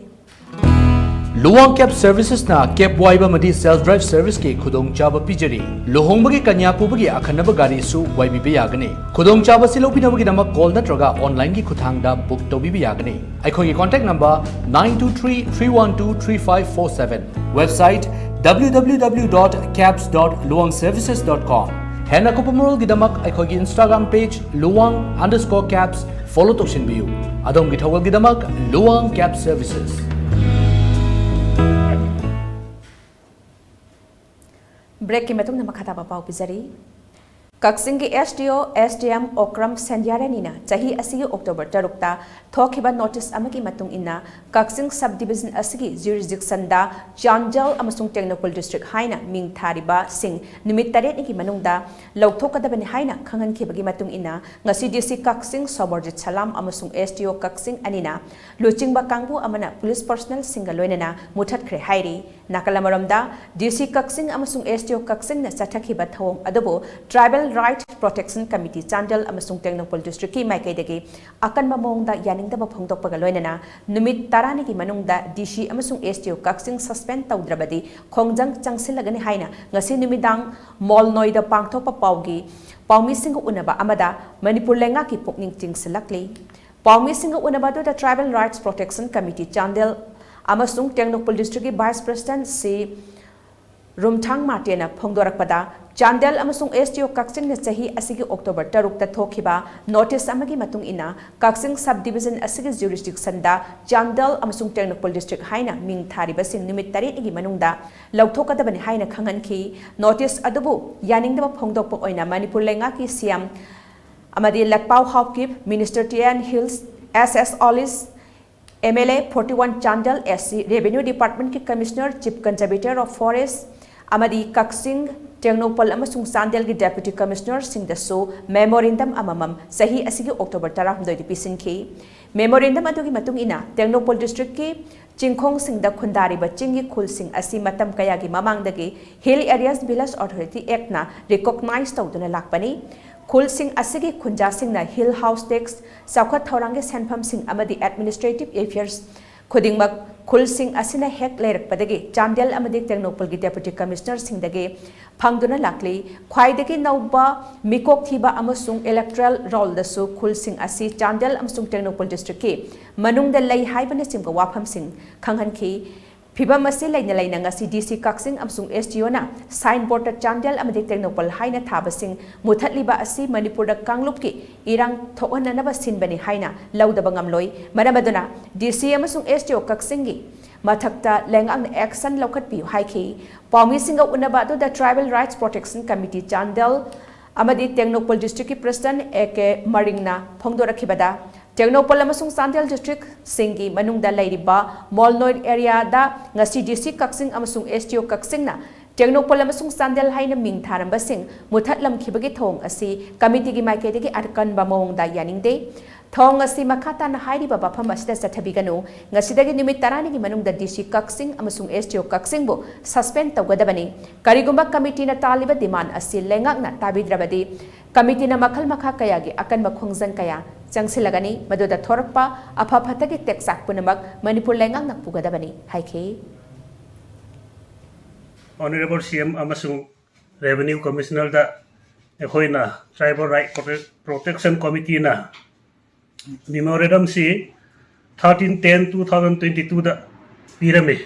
Luwang Cab Servicesꯅ cab ꯋꯥꯏꯕ ꯑꯃꯗꯤ self drive serviceꯀꯤ ꯈꯨꯗꯣꯡꯆꯥꯕ ꯄꯤꯖꯔꯤ꯫ ꯂꯨꯍꯣꯡꯕꯒꯤ ꯀꯟꯌꯥ ꯄꯨꯕꯒꯤ ꯑꯈꯟꯅꯕ ꯒꯥꯔꯤꯁꯨ ꯋꯥꯏꯕꯤꯕ ꯌꯥꯒꯅꯤ꯫ ꯈꯨꯗꯣꯡꯆꯥꯕ ꯑꯁꯤ ꯂꯧꯕꯤꯅꯕꯒꯤꯗꯃꯛ call ꯅꯠꯇ꯭ꯔꯒ onlineꯒꯤ ꯈꯨꯠꯊꯥꯡꯗ book ꯇꯧꯕꯤꯕ ꯌꯥꯒꯅꯤ꯫ ꯑꯩꯈꯣꯏꯒꯤ contact number nine two three three one two three five four seven, website www.cabs.luwangservices.com꯫ ꯍꯦꯟꯅ ꯀꯨꯞꯄ ꯃꯔꯣꯜꯒꯤꯗꯃꯛ ꯑꯩꯈꯣꯏꯒꯤ Instagram page luwang underscore cabs follow ꯇꯧꯁꯤꯟꯕꯤꯌꯨ꯫ ꯑꯗꯣꯝꯒꯤ ꯊꯧꯒꯜꯒꯤꯗꯃꯛ Luwang Cab Services꯫ Breakꯀꯤ ꯃꯇꯨꯡꯗ ꯃꯈꯥ ꯇꯥꯕ ꯄꯥꯎ ꯄꯤꯖꯔꯤ꯫ ꯀꯛꯆꯤꯡꯒꯤ SDO, SDM ꯑꯣꯀ꯭ꯔꯝ ꯁꯦꯟꯗ꯭ꯌꯥꯔꯦꯟꯅꯤꯅ ꯆꯍꯤ ꯑꯁꯤꯒꯤ October ꯇꯔꯨꯛꯇ ꯊꯣꯛꯈꯤꯕ notice ꯑꯃꯒꯤ ꯃꯇꯨꯡ ꯏꯟꯅ, ꯀꯛꯆꯤꯡ subdivision ꯑꯁꯤꯒꯤ jurisdictionꯗ ꯆꯥꯟꯗꯦꯜ ꯑꯃꯁꯨꯡ ꯇꯦꯡꯅꯧꯄꯜ district ꯍꯥꯏꯅ ꯃꯤꯡ ꯊꯥꯔꯤꯕꯁꯤꯡ ꯅꯨꯃꯤꯠ ꯇꯔꯦꯠꯅꯤꯒꯤ ꯃꯅꯨꯡꯗ ꯂꯧꯊꯣꯛꯀꯗꯕꯅꯤ ꯍꯥꯏꯅ ꯈꯪꯍꯟꯈꯤꯕꯒꯤ ꯃꯇꯨꯡ ꯏꯟꯅ, ꯉꯁꯤ DC ꯀꯛꯆꯤꯡ ꯁꯣꯃꯣꯔꯖꯤꯠ ꯁꯂꯥꯝ ꯑꯃꯁꯨꯡ SDO ꯀꯛꯆꯤꯡ ꯑꯅꯤꯅ ꯂꯨꯆꯤꯡꯕ ꯀꯥꯡꯕꯨ ꯑꯃꯅ police personnelꯁꯤꯡꯒ ꯂꯣꯏꯅꯅ ꯃꯨꯊꯠꯈ꯭ꯔꯦ ꯍꯥꯏꯔꯤ꯫ ꯅꯥꯀꯜ ꯑꯃꯔꯣꯝꯗ, DC ꯀꯛꯆꯤꯡ ꯑꯃꯁꯨꯡ SDO ꯀꯛꯆꯤꯡꯅ ꯆꯠꯊꯈꯤꯕ ꯊꯧꯑꯣꯡ ꯑꯗꯨꯕꯨ Tribal Rights Protection Committee Chandel ꯑꯃꯁꯨꯡ ꯇꯦꯡꯅꯧꯄꯜ districtꯀꯤ ꯃꯥꯏꯀꯩꯗꯒꯤ ꯑꯀꯟꯕ ꯃꯑꯣꯡꯗ ꯌꯥꯅꯤꯡꯗꯕ ꯐꯣꯡꯗꯣꯛꯄꯒ ꯂꯣꯏꯅꯅ ꯅꯨꯃꯤꯠ ꯇꯔꯥꯅꯤꯒꯤ ꯃꯅꯨꯡꯗ DC ꯑꯃꯁꯨꯡ SDO ꯀꯛꯆꯤꯡ suspend ꯇꯧꯗ꯭ꯔꯕꯗꯤ ꯈꯣꯡꯖꯪ ꯆꯪꯁꯤꯜꯂꯒꯅꯤ ꯍꯥꯏꯅ ꯉꯁꯤ ꯅꯨꯃꯤꯗꯥꯡ ꯃꯣꯜꯅꯣꯏꯗ ꯄꯥꯡꯊꯣꯛꯄ ꯄꯥꯎꯒꯤ ꯄꯥꯎꯃꯤꯁꯤꯡꯒ ꯎꯅꯕ ꯑꯃꯗ ꯃꯅꯤꯄꯨꯔ ꯂꯩꯉꯥꯛꯀꯤ ꯄꯨꯛꯅꯤꯡ ꯆꯤꯡꯁꯤꯜꯂꯛꯂꯤ꯫ ꯄꯥꯎꯃꯤꯁꯤꯡꯒ ꯎꯅꯕ ꯑꯗꯨꯗ Tribal Rights Protection Committee Chandel ꯑꯃꯁꯨꯡ ꯇꯦꯡꯅꯧꯄꯜ districtꯀꯤ Vice President ꯁꯤ ꯔꯨꯝꯊꯥꯡ ꯃꯥꯔꯇꯦꯅ ꯐꯣꯡꯗꯣꯔꯛꯄꯗ, ꯆꯥꯟꯗꯦꯜ ꯑꯃꯁꯨꯡ SDO ꯀꯛꯆꯤꯡꯅ ꯆꯍꯤ ꯑꯁꯤꯒꯤ October ꯇꯔꯨꯛꯇ ꯊꯣꯛꯈꯤꯕ notice ꯑꯃꯒꯤ ꯃꯇꯨꯡ ꯏꯟꯅ, ꯀꯛꯆꯤꯡ subdivision ꯑꯁꯤꯒꯤ jurisdictionꯗ ꯆꯥꯟꯗꯦꯜ ꯑꯃꯁꯨꯡ ꯇꯦꯡꯅꯧꯄꯜ district ꯍꯥꯏꯅ ꯃꯤꯡ ꯊꯥꯔꯤꯕꯁꯤꯡ ꯅꯨꯃꯤꯠ ꯇꯔꯦꯠꯅꯤꯒꯤ ꯃꯅꯨꯡꯗ ꯂꯧꯊꯣꯛꯀꯗꯕꯅꯤ ꯍꯥꯏꯅ ꯈꯪꯍꯟꯈꯤ꯫ Notice ꯑꯗꯨꯕꯨ ꯌꯥꯅꯤꯡꯗꯕ ꯐꯣꯡꯗꯣꯛꯄ ꯑꯣꯏꯅ ꯃꯅꯤꯄꯨꯔ ꯂꯩꯉꯥꯛꯀꯤ CM ꯑꯃꯗꯤ Letpao Haokip, Minister TA and hills, S S Olish, MLA forty one Chandel, SC, Revenue Departmentꯀꯤ Commissioner, Chief Conservator of Forest, ꯑꯃꯗꯤ ꯀꯛꯆꯤꯡ, ꯇꯦꯡꯅꯧꯄꯜ ꯑꯃꯁꯨꯡ ꯆꯥꯟꯗꯦꯜꯒꯤ Deputy Commissionerꯁꯤꯡꯗꯁꯨ memorandum ꯑꯃꯃꯝ ꯆꯍꯤ ꯑꯁꯤꯒꯤ October ꯇꯔꯥꯍꯨꯝꯗꯣꯏꯗ ꯄꯤꯁꯤꯟꯈꯤ꯫ Memorandum ꯑꯗꯨꯒꯤ ꯃꯇꯨꯡ ꯏꯟꯅ, ꯇꯦꯡꯅꯧꯄꯜ districtꯀꯤ ꯆꯤꯡꯈꯣꯡꯁꯤꯡꯗ ꯈꯨꯟꯗꯥꯔꯤꯕ ꯆꯤꯡꯒꯤ ꯈꯨꯜꯁꯤꯡ ꯑꯁꯤ ꯃꯇꯝ ꯀꯌꯥꯒꯤ ꯃꯃꯥꯡꯗꯒꯤ Hill Areas Village Authority Actꯅ recognize ꯇꯧꯗꯨꯅ ꯂꯥꯛꯄꯅꯤ꯫ ꯈꯨꯜꯁꯤꯡ ꯑꯁꯤꯒꯤ ꯈꯨꯟꯖꯥꯁꯤꯡꯅ Hill House Tax, ꯆꯥꯎꯈꯠ ꯊꯧꯔꯥꯡꯒꯤ ꯁꯦꯟꯐꯝꯁꯤꯡ ꯑꯃꯗꯤ administrative affairs ꯈꯨꯗꯤꯡꯃꯛ ꯈꯨꯜꯁꯤꯡ ꯑꯁꯤꯅ ꯍꯦꯛ ꯂꯩꯔꯛꯄꯗꯒꯤ ꯆꯥꯟꯗꯦꯜ ꯑꯃꯗꯤ ꯇꯦꯡꯅꯧꯄꯜꯒꯤ Deputy Commissionerꯁꯤꯡꯗꯒꯤ ꯐꯪꯗꯨꯅ ꯂꯥꯛꯂꯤ꯫ ꯈ꯭ꯋꯥꯏꯗꯒꯤ ꯅꯧꯕ ꯃꯤꯀꯣꯛ ꯊꯤꯕ ꯑꯃꯁꯨꯡ electoral rollꯗꯁꯨ ꯈꯨꯜꯁꯤꯡ ꯑꯁꯤ ꯆꯥꯟꯗꯦꯜ ꯑꯃꯁꯨꯡ ꯇꯦꯡꯅꯧꯄꯜ districtꯀꯤ ꯃꯅꯨꯡꯗ ꯂꯩ ꯍꯥꯏꯕꯅꯆꯤꯡꯕ ꯋꯥꯐꯝꯁꯤꯡ ꯈꯪꯍꯟꯈꯤ꯫ ꯐꯤꯚꯝ ꯑꯁꯤ ꯂꯩꯅ ꯂꯩꯅ ꯉꯁꯤ DC ꯀꯛꯆꯤꯡ ꯑꯃꯁꯨꯡ SDOꯅ signboardꯇ ꯆꯥꯟꯗꯦꯜ ꯑꯃꯗꯤ ꯇꯦꯡꯅꯧꯄꯜ ꯍꯥꯏꯅ ꯊꯥꯕꯁꯤꯡ ꯃꯨꯊꯠꯂꯤꯕ ꯑꯁꯤ ꯃꯅꯤꯄꯨꯔꯗ ꯀꯥꯡꯂꯨꯞꯀꯤ ꯏꯔꯥꯡ ꯊꯣꯛꯍꯟꯅꯅꯕ ꯁꯤꯟꯕꯅꯤ ꯍꯥꯏꯅ ꯂꯧꯗꯕ ꯉꯝꯂꯣꯏ꯫ ꯃꯔꯝ ꯑꯗꯨꯅ DC ꯑꯃꯁꯨꯡ SDO ꯀꯛꯆꯤꯡꯒꯤ ꯃꯊꯛꯇ ꯂꯩꯉꯥꯛꯅ action ꯂꯧꯈꯠꯄꯤꯌꯨ ꯍꯥꯏꯈꯤ꯫ ꯄꯥꯎꯃꯤꯁꯤꯡꯒ ꯎꯅꯕ ꯑꯗꯨꯗ Tribal Rights Protection Committee Chandel ꯑꯃꯗꯤ Tengnoupal districtꯀꯤ President A K ꯃꯔꯤꯡꯅ ꯐꯣꯡꯗꯣꯔꯛꯈꯤꯕꯗ, Tengnoupal ꯑꯃꯁꯨꯡ ꯆꯥꯟꯗꯦꯜ districtꯁꯤꯡꯒꯤ ꯃꯅꯨꯡꯗ ꯂꯩꯔꯤꯕ ꯃꯣꯜꯅꯣꯏ areaꯗ ꯉꯁꯤ DC ꯀꯛꯆꯤꯡ ꯑꯃꯁꯨꯡ SDO ꯀꯛꯆꯤꯡꯅ ꯇꯦꯡꯅꯧꯄꯜ ꯑꯃꯁꯨꯡ ꯆꯥꯟꯗꯦꯜ ꯍꯥꯏꯅ ꯃꯤꯡ ꯊꯥꯔꯝꯕꯁꯤꯡ ꯃꯨꯊꯠꯂꯝꯈꯤꯕꯒꯤ ꯊꯧꯑꯣꯡ ꯑꯁꯤ committeeꯒꯤ ꯃꯥꯏꯀꯩꯗꯒꯤ ꯑꯀꯟꯕ ꯃꯑꯣꯡꯗ ꯌꯥꯅꯤꯡꯗꯦ꯫ ꯊꯧꯑꯣꯡ ꯑꯁꯤ ꯃꯈꯥ ꯇꯥꯅ ꯍꯥꯏꯔꯤꯕ ꯃꯐꯝ ꯑꯁꯤꯗ ꯆꯠꯊꯕꯤꯒꯅꯨ꯫ ꯉꯁꯤꯗꯒꯤ ꯅꯨꯃꯤꯠ ꯇꯔꯥꯅꯤꯒꯤ ꯃꯅꯨꯡꯗ DC ꯀꯛꯆꯤꯡ ꯑꯃꯁꯨꯡ SDO ꯀꯛꯆꯤꯡꯕꯨ suspend ꯇꯧꯒꯗꯕꯅꯤ꯫ ꯀꯔꯤꯒꯨꯝꯕ committeeꯅ ꯇꯥꯜꯂꯤꯕ demand ꯑꯁꯤ ꯂꯩꯉꯥꯛꯅ ꯇꯥꯕꯤꯗ꯭ꯔꯕꯗꯤ, committeeꯅ ꯃꯈꯜ ꯃꯈꯥ ꯀꯌꯥꯒꯤ ꯑꯀꯟꯕ ꯈꯣꯡꯖꯪ ꯀꯌꯥ ꯆꯪꯁꯤꯜꯂꯒꯅꯤ꯫ ꯃꯗꯨꯗ ꯊꯣꯔꯛꯄ ꯑꯐ ꯐꯠꯇꯒꯤ ꯇꯦꯛꯆꯥꯛ ꯄꯨꯝꯅꯃꯛ ꯃꯅꯤꯄꯨꯔ ꯂꯩꯉꯥꯛꯅ ꯄꯨꯒꯗꯕꯅꯤ ꯍꯥꯏꯈꯤ꯫ Honourable CM ꯑꯃꯁꯨꯡ Revenue Commissionerꯗ ꯑꯩꯈꯣꯏꯅ Tribal Right Prote-, Protection Committeeꯅ memorandumꯁꯤ thirteen ten two thousand twenty twoꯗ ꯄꯤꯔꯝꯃꯤ꯫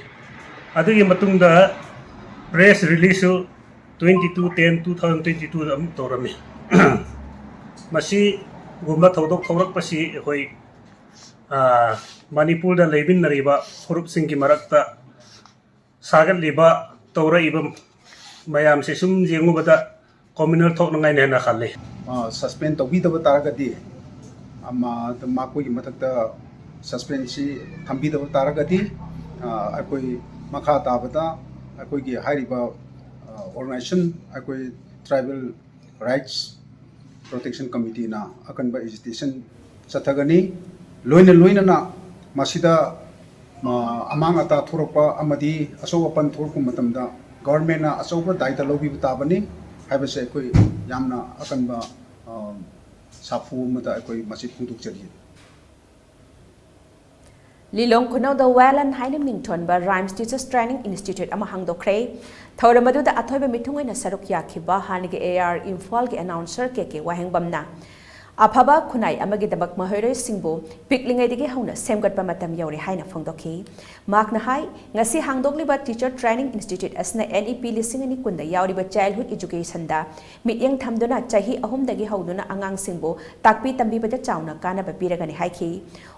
ꯑꯗꯨꯒꯤ ꯃꯇꯨꯡꯗ press releaseꯁꯨ twenty two ten two thousand twenty twoꯗ ꯑꯃꯨꯛ ꯇꯧꯔꯝꯃꯤ꯫ ꯃꯁꯤꯒꯨꯝꯕ ꯊꯧꯗꯣꯛ ꯊꯣꯛꯂꯛꯄꯁꯤ ꯑꯩꯈꯣꯏ, ꯑ, ꯃꯅꯤꯄꯨꯔꯗ ꯂꯩꯃꯤꯟꯅꯔꯤꯕ ꯐꯨꯔꯨꯞꯁꯤꯡꯒꯤ ꯃꯔꯛꯇ ꯁꯥꯒꯠꯂꯤꯕ, ꯇꯧꯔꯛꯏꯕ ꯃꯌꯥꯝꯁꯦ ꯁꯨꯝ ꯌꯦꯡꯉꯨꯕꯗ communal ꯊꯣꯛꯅꯉꯥꯏꯅꯦ ꯍꯥꯏꯅ ꯈꯜꯂꯤ꯫ ꯑ, suspend ꯇꯧꯕꯤꯗꯕ ꯇꯥꯔꯒꯗꯤ, ꯑꯃ, ꯃꯈꯣꯏꯒꯤ ꯃꯊꯛꯇ suspenseꯁꯤ ꯊꯝꯕꯤꯗꯕ ꯇꯥꯔꯒꯗꯤ, ꯑ, ꯑꯩꯈꯣꯏ ꯃꯈꯥ ꯇꯥꯕꯗ ꯑꯩꯈꯣꯏꯒꯤ ꯍꯥꯏꯔꯤꯕ, ꯑ, organization, ꯑꯩꯈꯣꯏ Tribal Rights Protection Committeeꯅ ꯑꯀꯟꯕ agitation ꯆꯠꯊꯒꯅꯤ꯫ ꯂꯣꯏꯅ ꯂꯣꯏꯅꯅ ꯃꯁꯤꯗ, ꯑ, ꯑꯃꯥꯡ ꯑꯇꯥ ꯊꯣꯔꯛꯄ ꯑꯃꯗꯤ ꯑꯁꯣꯛ ꯑꯄꯟ ꯊꯣꯔꯛꯄ ꯃꯇꯝꯗ governmentꯅ ꯑꯆꯧꯕ ꯗꯥꯏꯇ ꯂꯧꯕꯤꯕ ꯇꯥꯕꯅꯤ ꯍꯥꯏꯕꯁꯦ ꯑꯩꯈꯣꯏ ꯌꯥꯝꯅ ꯑꯀꯟꯕ, ꯑ, ꯁꯥꯐꯨ ꯑꯃꯗ ꯑꯩꯈꯣꯏ ꯃꯁꯤ ꯐꯣꯡꯗꯣꯛꯆꯔꯤ꯫ ꯂꯤꯂꯣꯡ ꯈꯨꯅꯧꯗ ꯋꯦꯂꯟ ꯍꯥꯏꯅ ꯃꯤꯡꯊꯣꯟꯕ ꯔꯥꯏꯝꯁ ꯇꯤꯆꯔꯁ ꯇ꯭ꯔꯦꯅꯤꯡ ꯏꯟꯁꯇꯤꯇ꯭ꯌꯨꯠ ꯑꯃ ꯍꯥꯡꯗꯣꯛꯈ꯭ꯔꯦ꯫ ꯊꯧꯔꯝ ꯑꯗꯨꯗ ꯑꯊꯣꯏꯕ ꯃꯤꯊꯨꯡ ꯑꯣꯏꯅ ꯁꯔꯨꯛ ꯌꯥꯈꯤꯕ ꯍꯥꯟꯅꯒꯤ ꯑꯦ ꯑꯥꯔ ꯏꯝꯐꯥꯜꯒꯤ ꯑꯦꯅꯥꯎꯟꯁꯔ ꯀꯦ ꯀꯦ ꯋꯥꯍꯦꯡꯕꯝꯅ ꯑꯐꯕ ꯈꯨꯟꯅꯥꯏ ꯑꯃꯒꯤꯗꯃꯛ ꯃꯍꯩꯔꯣꯏꯁꯤꯡꯕꯨ ꯄꯤꯛꯂꯤꯉꯩꯗꯒꯤ ꯍꯧꯅ ꯁꯦꯝꯒꯠꯄ ꯃꯇꯝ ꯌꯧꯔꯦ ꯍꯥꯏꯅ ꯐꯣꯡꯗꯣꯛꯈꯤ꯫ ꯃꯍꯥꯛꯅ ꯍꯥꯏ, ꯉꯁꯤ ꯍꯥꯡꯗꯣꯛꯂꯤꯕ ꯇꯤꯆꯔ ꯇ꯭ꯔꯦꯅꯤꯡ ꯏꯟꯁꯇꯤꯇ꯭ꯌꯨꯠ ꯑꯁꯤꯅ ꯑꯦꯟ ꯏ ꯄꯤ ꯂꯤꯁꯤꯡ ꯑꯅꯤ ꯀꯨꯟꯗ ꯌꯥꯎꯔꯤꯕ ꯆꯥꯏꯜꯍꯨꯗ ꯏꯖꯨꯀꯦꯁꯟꯗ ꯃꯤꯠꯌꯦꯡ ꯊꯝꯗꯨꯅ ꯆꯍꯤ ꯑꯍꯨꯝꯗꯒꯤ ꯍꯧꯗꯨꯅ ꯑꯉꯥꯡꯁꯤꯡꯕꯨ ꯇꯥꯛꯄꯤ ꯇꯝꯕꯤꯕꯗ ꯆꯥꯎꯅ ꯀꯥꯟꯅꯕ ꯄꯤꯔꯒꯅꯤ ꯍꯥꯏꯈꯤ꯫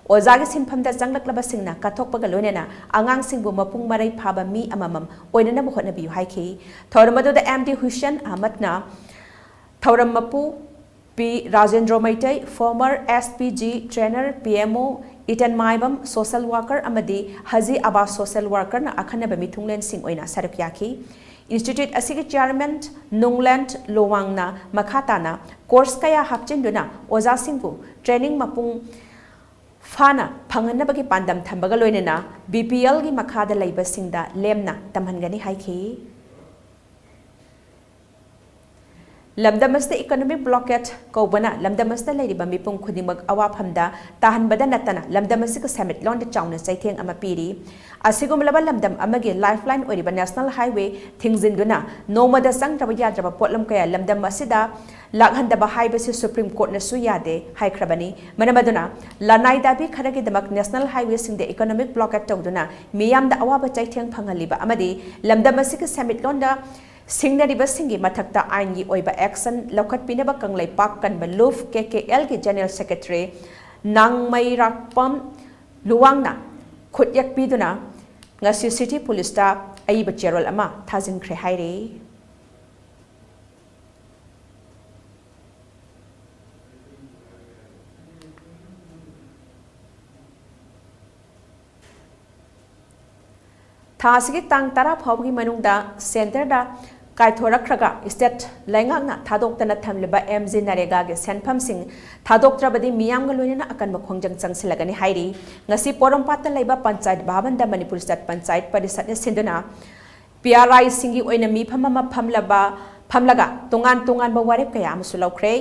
ꯑꯣꯖꯥꯒꯤ ꯁꯤꯟꯐꯝꯗ ꯆꯪꯂꯛꯂꯕꯁꯤꯡꯅ ꯀꯠꯊꯣꯛꯄꯒ ꯂꯣꯏꯅꯅ ꯑꯉꯥꯡꯁꯤꯡꯕꯨ ꯃꯄꯨꯡ ꯃꯔꯩ ꯐꯥꯕ ꯃꯤ ꯑꯃꯃꯝ ꯑꯣꯏꯅꯅꯕ ꯍꯣꯠꯅꯕꯤꯌꯨ ꯍꯥꯏꯈꯤ꯫ ꯊꯧꯔꯝ ꯑꯗꯨꯗ ꯑꯦꯝ ꯗꯤ ꯍꯨꯁꯦꯟ ꯑꯍꯃꯗꯅ ꯊꯧꯔꯝ ꯃꯄꯨ, P Rajendro Meitei, former S P G trainer, P M O Iton ꯃꯥꯏꯕꯝ, ꯁꯣꯁꯦꯜ ꯋꯥꯔꯀꯔ ꯑꯃꯗꯤ ꯍꯖꯤ ꯑꯕꯥꯁ ꯁꯣꯁꯦꯜ ꯋꯥꯔꯀꯔꯅ ꯑꯈꯟꯅꯕ ꯃꯤꯊꯨꯡꯂꯦꯟꯁꯤꯡ ꯑꯣꯏꯅ ꯁꯔꯨꯛ ꯌꯥꯈꯤ꯫ ꯏꯟꯁꯇꯤꯇ꯭ꯌꯨꯠ ꯑꯁꯤꯒꯤ ꯆꯤꯌꯥꯔꯃꯦꯟ ꯅꯨꯡꯂꯦꯟ ꯂꯣꯋꯥꯡꯅ ꯃꯈꯥ ꯇꯥꯅ ꯀꯣꯔꯁ ꯀꯌꯥ ꯍꯥꯞꯆꯤꯟꯗꯨꯅ ꯑꯣꯖꯥꯁꯤꯡꯕꯨ ꯇ꯭ꯔꯦꯅꯤꯡ ꯃꯄꯨꯡ ꯐꯥꯅ ꯐꯪꯍꯟꯅꯕꯒꯤ ꯄꯥꯟꯗꯝ ꯊꯝꯕꯒ ꯂꯣꯏꯅꯅ ꯕꯤ ꯄꯤ ꯑꯦꯜꯒꯤ ꯃꯈꯥꯗ ꯂꯩꯕꯁꯤꯡꯗ ꯂꯦꯝꯅ ꯇꯝꯍꯟꯒꯅꯤ ꯍꯥꯏꯈꯤ꯫ ꯂꯝꯗꯝ ꯑꯁꯤꯗ ꯏꯀꯣꯅꯣꯃꯤꯛ ꯕ꯭ꯂꯣꯀꯦꯠ ꯀꯧꯕꯅ ꯂꯝꯗꯝ ꯑꯁꯤꯗ ꯂꯩꯔꯤꯕ ꯃꯤꯄꯨꯝ ꯈꯨꯗꯤꯡꯃꯛ ꯑꯋꯥꯐꯝꯗ ꯇꯥꯍꯟꯕꯗ ꯅꯠꯇꯅ ꯂꯝꯗꯝ ꯑꯁꯤꯒꯤ ꯁꯦꯟꯃꯤꯠꯂꯣꯟꯗ ꯆꯥꯎꯅ ꯆꯩꯊꯦꯡ ꯑꯃ ꯄꯤꯔꯤ꯫ ꯑꯁꯤꯒꯨꯝꯂꯕ ꯂꯝꯗꯝ ꯑꯃꯒꯤ ꯂꯥꯏꯐꯂꯥꯏꯟ ꯑꯣꯏꯔꯤꯕ ꯅꯦꯁꯅꯦꯜ ꯍꯥꯏꯋꯦ ꯊꯤꯡꯖꯤꯟꯗꯨꯅ ꯅꯣꯡꯃꯗ ꯆꯪꯗ꯭ꯔꯕ ꯌꯥꯗ꯭ꯔꯕ ꯄꯣꯠꯂꯝ ꯀꯌꯥ ꯂꯝꯗꯝ ꯑꯁꯤꯗ ꯂꯥꯛꯍꯟꯗꯕ ꯍꯥꯏꯕꯁꯤ ꯁꯨꯄ꯭ꯔꯤꯝ ꯀꯣꯔꯠꯅꯁꯨ ꯌꯥꯗꯦ ꯍꯥꯏꯈ꯭ꯔꯕꯅꯤ꯫ ꯃꯔꯝ ꯑꯗꯨꯅ ꯂꯅꯥꯏ ꯗꯥꯕꯤ ꯈꯔꯒꯤꯗꯃꯛ ꯅꯦꯁꯅꯦꯜ ꯍꯥꯏꯋꯦꯁꯤꯡꯗ ꯏꯀꯣꯅꯣꯃꯤꯛ ꯕ꯭ꯂꯣꯀꯦꯠ ꯇꯧꯗꯨꯅ ꯃꯤꯌꯥꯝꯗ ꯑꯋꯥꯕ ꯆꯩꯊꯦꯡ ꯐꯪꯍꯜꯂꯤꯕ ꯑꯃꯗꯤ ꯂꯝꯗꯝ ꯑꯁꯤꯒꯤ ꯁꯦꯟꯃꯤꯠꯂꯣꯟꯗ ꯁꯤꯡꯅꯔꯤꯕꯁꯤꯡꯒꯤ ꯃꯊꯛꯇ ꯑꯥꯏꯟꯒꯤ ꯑꯣꯏꯕ ꯑꯦꯛꯁꯟ ꯂꯧꯈꯠꯄꯤꯅꯕ ꯀꯪꯂꯩꯄꯥꯛ ꯀꯟꯕ ꯂꯨꯐ, ꯀꯦ ꯀꯦ ꯑꯦꯜꯒꯤ ꯖꯦꯅꯔꯦꯜ ꯁꯦꯀ꯭ꯔꯦꯇꯔꯤ ꯅꯥꯡꯃꯩꯔꯥꯛꯄꯝ ꯂꯨꯋꯥꯡꯅ ꯈꯨꯠꯌꯦꯛ ꯄꯤꯗꯨꯅ ꯉꯁꯤ ꯁꯤꯇꯤ ꯄꯨꯂꯤꯁꯇ ꯑꯏꯕ ꯆꯦꯔꯣꯜ ꯑꯃ ꯊꯥꯖꯤꯟꯈ꯭ꯔꯦ ꯍꯥꯏꯔꯤ꯫ ꯊꯥ ꯑꯁꯤꯒꯤ ꯇꯥꯡ ꯇꯔꯥ ꯐꯥꯎꯕꯒꯤ ꯃꯅꯨꯡꯗ ꯁꯦꯟꯇꯔꯗ ꯀꯥꯏꯊꯣꯔꯛꯈ꯭ꯔꯒ ꯁ꯭ꯇꯦꯠ ꯂꯩꯉꯥꯛꯅ ꯊꯥꯗꯣꯛꯇꯅ ꯊꯝꯂꯤꯕ ꯑꯦꯝ ꯖꯤ ꯅꯔꯦꯒꯥꯒꯤ ꯁꯦꯟꯐꯝꯁꯤꯡ ꯊꯥꯗꯣꯛꯇ꯭ꯔꯕꯗꯤ ꯃꯤꯌꯥꯝꯒ ꯂꯣꯏꯅꯅ ꯑꯀꯟꯕ ꯈꯣꯡꯖꯪ ꯆꯪꯁꯤꯜꯂꯒꯅꯤ ꯍꯥꯏꯔꯤ꯫ ꯉꯁꯤ ꯄꯣꯔꯣꯝꯄꯥꯠꯇ ꯂꯩꯕ ꯄꯟꯆꯥꯌꯠ ꯚꯕꯟꯗ ꯃꯅꯤꯄꯨꯔ ꯁ꯭ꯇꯦꯠ ꯄꯟꯆꯥꯌꯠ ꯄꯔꯤꯁꯠꯅ ꯁꯤꯟꯗꯨꯅ ꯄꯤ ꯑꯥꯔ ꯑꯥꯏꯁꯤꯡꯒꯤ ꯑꯣꯏꯅ ꯃꯤꯐꯝ ꯑꯃ ꯐꯝꯂꯕ, ꯐꯝꯂꯒ ꯇꯣꯉꯥꯟ ꯇꯣꯉꯥꯟꯕ ꯋꯥꯔꯦꯞ ꯀꯌꯥ ꯑꯃꯁꯨ ꯂꯧꯈ꯭ꯔꯦ꯫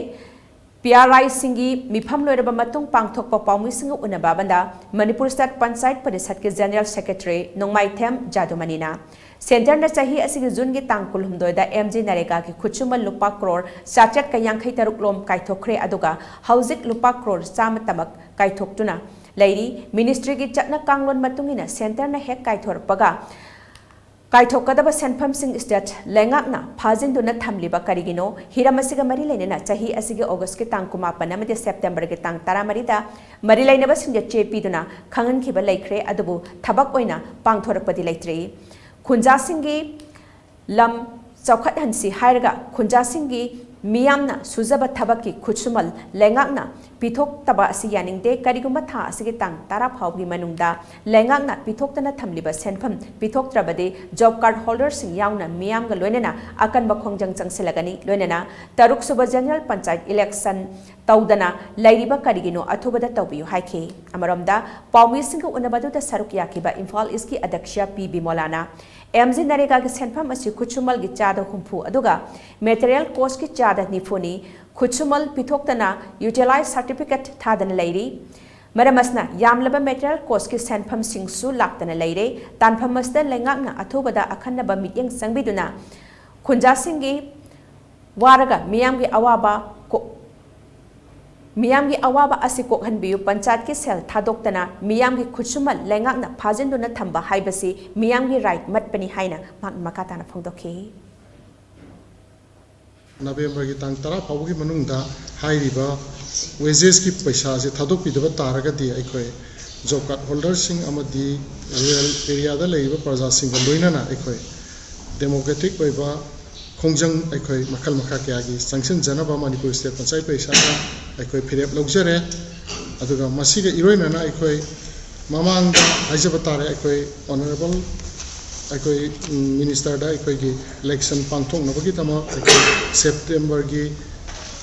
ꯄꯤ ꯑꯥꯔ ꯑꯥꯏꯁꯤꯡꯒꯤ ꯃꯤꯐꯝ ꯂꯣꯏꯔꯕ ꯃꯇꯨꯡ ꯄꯥꯡꯊꯣꯛꯄ ꯄꯥꯎꯃꯤꯁꯤꯡꯒ ꯎꯅꯕ ꯑꯃꯗ ꯃꯅꯤꯄꯨꯔ ꯁ꯭ꯇꯦꯠ ꯄꯟꯆꯥꯌꯠ ꯄꯔꯤꯁꯠꯀꯤ ꯖꯦꯅꯔꯦꯜ ꯁꯦꯀ꯭ꯔꯦꯇꯔꯤ ꯅꯣꯡꯃꯥꯏꯊꯦꯝ ꯖꯥꯗꯨꯃꯅꯤꯅ ꯁꯦꯟꯇꯔꯅ ꯆꯍꯤ ꯑꯁꯤꯒꯤ ꯖꯨꯟꯒꯤ ꯇꯥꯡ ꯀꯨꯟꯍꯨꯝꯗꯣꯏꯗ ꯑꯦꯝ ꯖꯤ ꯅꯔꯦꯒꯥꯒꯤ ꯈꯨꯠꯁꯨꯃꯟ ꯂꯨꯄꯥ ꯀ꯭ꯔꯣꯔ ꯆꯥꯇ꯭ꯔꯦꯠꯀ ꯌꯥꯡꯈꯩ ꯇꯔꯨꯛ ꯂꯣꯝ ꯀꯥꯏꯊꯣꯛꯈ꯭ꯔꯦ, ꯑꯗꯨꯒ ꯍꯧꯖꯤꯛ ꯂꯨꯄꯥ ꯀ꯭ꯔꯣꯔ ꯆꯥꯝꯃ ꯇꯃꯛ ꯀꯥꯏꯊꯣꯛꯇꯨꯅ ꯂꯩꯔꯤ꯫ ꯃꯤꯅꯤꯁꯇ꯭ꯔꯤꯒꯤ ꯆꯠꯅ ꯀꯥꯡꯂꯣꯟ ꯃꯇꯨꯡ ꯏꯟꯅ ꯁꯦꯟꯇꯔꯅ ꯍꯦꯛ ꯀꯥꯏꯊꯣꯔꯛꯄꯒ ꯀꯥꯏꯊꯣꯛꯀꯗꯕ ꯁꯦꯟꯐꯝꯁꯤꯡ ꯁ꯭ꯇꯦꯠ ꯂꯩꯉꯥꯛꯅ ꯐꯥꯖꯤꯟꯗꯨꯅ ꯊꯝꯂꯤꯕ ꯀꯔꯤꯒꯤꯅꯣ? ꯍꯤꯔꯝ ꯑꯁꯤꯒ ꯃꯔꯤ ꯂꯩꯅꯅ ꯆꯍꯤ ꯑꯁꯤꯒꯤ ꯑꯣꯒꯁꯀꯤ ꯇꯥꯡ ꯀꯨꯟꯃꯥꯄꯟ ꯑꯃꯗꯤ ꯁꯦꯞꯇꯦꯝꯕꯔꯒꯤ ꯇꯥꯡ ꯇꯔꯥꯃꯔꯤꯗ ꯃꯔꯤ ꯂꯩꯅꯕꯁꯤꯡꯗ ꯆꯦ ꯄꯤꯗꯨꯅ ꯈꯪꯍꯟꯈꯤꯕ ꯂꯩꯈ꯭ꯔꯦ, ꯑꯗꯨꯕꯨ ꯊꯕꯛ ꯑꯣꯏꯅ ꯄꯥꯡꯊꯣꯔꯛꯄꯗꯤ ꯂꯩꯇ꯭ꯔꯤ꯫ ꯈꯨꯟꯖꯥꯁꯤꯡꯒꯤ ꯂꯝ ꯆꯥꯎꯈꯠꯍꯟꯁꯤ ꯍꯥꯏꯔꯒ ꯈꯨꯟꯖꯥꯁꯤꯡꯒꯤ ꯃꯤꯌꯥꯝꯅ ꯁꯨꯖꯕ ꯊꯕꯛꯀꯤ ꯈꯨꯠꯁꯨꯃꯜ ꯂꯩꯉꯥꯛꯅ ꯄꯤꯊꯣꯛꯇꯕ ꯑꯁꯤ ꯌꯥꯅꯤꯡꯗꯦ꯫ ꯀꯔꯤꯒꯨꯝꯕ ꯊꯥ ꯑꯁꯤꯒꯤ ꯇꯥꯡ ꯇꯔꯥ ꯐꯥꯎꯕꯒꯤ ꯃꯅꯨꯡꯗ ꯂꯩꯉꯥꯛꯅ ꯄꯤꯊꯣꯛꯇꯅ ꯊꯝꯂꯤꯕ ꯁꯦꯟꯐꯝ ꯄꯤꯊꯣꯛꯇ꯭ꯔꯕꯗꯤ ꯖꯣꯕ ꯀꯥꯔꯗ ꯍꯣꯜꯗꯔꯁꯤꯡ ꯌꯥꯎꯅ ꯃꯤꯌꯥꯝꯒ ꯂꯣꯏꯅꯅ ꯑꯀꯟꯕ ꯈꯣꯡꯖꯪ ꯆꯪꯁꯤꯜꯂꯒꯅꯤ꯫ ꯂꯣꯏꯅꯅ ꯇꯔꯨꯛ ꯁꯨꯕ ꯖꯦꯅꯔꯦꯜ ꯄꯟꯆꯥꯌꯠ ꯏꯂꯦꯛꯁꯟ ꯇꯧꯗꯅ ꯂꯩꯔꯤꯕ ꯀꯔꯤꯒꯤꯅꯣ? ꯑꯊꯨꯕꯗ ꯇꯧꯕꯤꯌꯨ ꯍꯥꯏꯈꯤ꯫ ꯑꯃꯔꯣꯝꯗ ꯄꯥꯎꯃꯤꯁꯤꯡꯒ ꯎꯅꯕꯗꯨꯗ ꯁꯔꯨꯛ ꯌꯥꯈꯤꯕ ꯏꯝꯐꯥꯜ ꯏꯁꯀꯤ ꯑꯗ꯭ꯌꯛꯁ ꯄꯤ ꯕꯤꯃꯣꯂꯥꯅ ꯑꯦꯝ ꯖꯤ ꯅꯔꯦꯒꯥꯒꯤ ꯁꯦꯟꯐꯝ ꯑꯁꯤ ꯈꯨꯠꯁꯨꯃꯜꯒꯤ ꯆꯥꯗ ꯍꯨꯝꯐꯨ ꯑꯗꯨꯒ ꯃꯦꯇꯔꯤꯌꯦꯜ ꯀꯣꯁꯀꯤ ꯆꯥꯗ ꯅꯤꯐꯨꯅꯤ꯫ ꯈꯨꯠꯁꯨꯃꯜ ꯄꯤꯊꯣꯛꯇꯅ ꯌꯨꯇꯤꯂꯥꯏꯖ ꯁꯥꯔꯇꯤꯐꯤꯀꯦꯠ ꯊꯥꯗꯅ ꯂꯩꯔꯤ꯫ ꯃꯔꯝ ꯑꯁꯤꯅ ꯌꯥꯝꯂꯕ ꯃꯦꯇꯔꯤꯌꯦꯜ ꯀꯣꯁꯀꯤ ꯁꯦꯟꯐꯝꯁꯤꯡꯁꯨ ꯂꯥꯛꯇꯅ ꯂꯩꯔꯦ꯫ ꯇꯥꯟꯐꯝ ꯑꯁꯤꯗ ꯂꯩꯉꯥꯛꯅ ꯑꯊꯨꯕꯗ ꯑꯈꯟꯅꯕ ꯃꯤꯠꯌꯦꯡ ꯆꯪꯕꯤꯗꯨꯅ ꯈꯨꯟꯖꯥꯁꯤꯡꯒꯤ ꯋꯥꯔꯒ ꯃꯤꯌꯥꯝꯒꯤ ꯑꯋꯥꯕ ꯀꯣ-, ꯃꯤꯌꯥꯝꯒꯤ ꯑꯋꯥꯕ ꯑꯁꯤ ꯀꯣꯛꯍꯟꯕꯤꯌꯨ꯫ ꯄꯟꯆꯥꯌꯠꯀꯤ ꯁꯦꯜ ꯊꯥꯗꯣꯛꯇꯅ ꯃꯤꯌꯥꯝꯒꯤ ꯈꯨꯠꯁꯨꯃꯟ ꯂꯩꯉꯥꯛꯅ ꯐꯥꯖꯤꯟꯗꯨꯅ ꯊꯝꯕ ꯍꯥꯏꯕꯁꯤ ꯃꯤꯌꯥꯝꯒꯤ ꯔꯥꯏꯠ ꯃꯠꯄꯅꯤ ꯍꯥꯏꯅ ꯃꯍꯥꯛꯅ ꯃꯈꯥ ꯇꯥꯅ ꯐꯣꯡꯗꯣꯛꯈꯤ꯫ ꯅꯕꯦꯝꯕꯔꯒꯤ ꯇꯥꯡ ꯇꯔꯥ ꯐꯥꯎꯕꯒꯤ ꯃꯅꯨꯡꯗ ꯍꯥꯏꯔꯤꯕ ꯋꯦꯖꯦꯁꯀꯤ ꯄꯩꯁꯥꯁꯦ ꯊꯥꯗꯣꯛꯄꯤꯗꯕ ꯇꯥꯔꯒꯗꯤ ꯑꯩꯈꯣꯏ ꯖꯣꯕ ꯀꯥꯔꯗ ꯍꯣꯜꯗꯔꯁꯤꯡ ꯑꯃꯗꯤ ꯔꯨꯔꯦꯜ ꯑꯦꯔꯤꯌꯥꯗ ꯂꯩꯔꯤꯕ ꯄ꯭ꯔꯖꯥꯁꯤꯡꯒ ꯂꯣꯏꯅꯅ ꯑꯩꯈꯣꯏ ꯗꯦꯃꯣꯀ꯭ꯔꯦꯇꯤꯛ ꯑꯣꯏꯕ ꯈꯣꯡꯖꯪ ꯑꯩꯈꯣꯏ ꯃꯈꯜ ꯃꯈꯥ ꯀꯌꯥꯒꯤ ꯆꯪꯁꯤꯟꯖꯅꯕ ꯃꯅꯤꯄꯨꯔ ꯁ꯭ꯇꯦꯠ ꯄꯟꯆꯥꯌꯠ ꯄꯔꯤꯁꯠꯅ ꯑꯩꯈꯣꯏ ꯐꯤꯔꯦꯞ ꯂꯧꯖꯔꯦ꯫ ꯑꯗꯨꯒ ꯃꯁꯤꯒ ꯏꯔꯣꯏꯅꯅ ꯑꯩꯈꯣꯏ ꯃꯃꯥꯡꯗ ꯍꯥꯏꯖꯕ ꯇꯥꯔꯦ, ꯑꯩꯈꯣꯏ ꯑꯣꯅꯔꯦꯕꯜ ꯑꯩꯈꯣꯏ, ꯎꯝ, ꯃꯤꯅꯤꯁꯇꯔꯗ ꯑꯩꯈꯣꯏꯒꯤ ꯏꯂꯦꯛꯁꯟ ꯄꯥꯡꯊꯣꯛꯅꯕꯒꯤꯗꯃꯛ ꯑꯩꯈꯣꯏ ꯁꯦꯞꯇꯦꯝꯕꯔꯒꯤ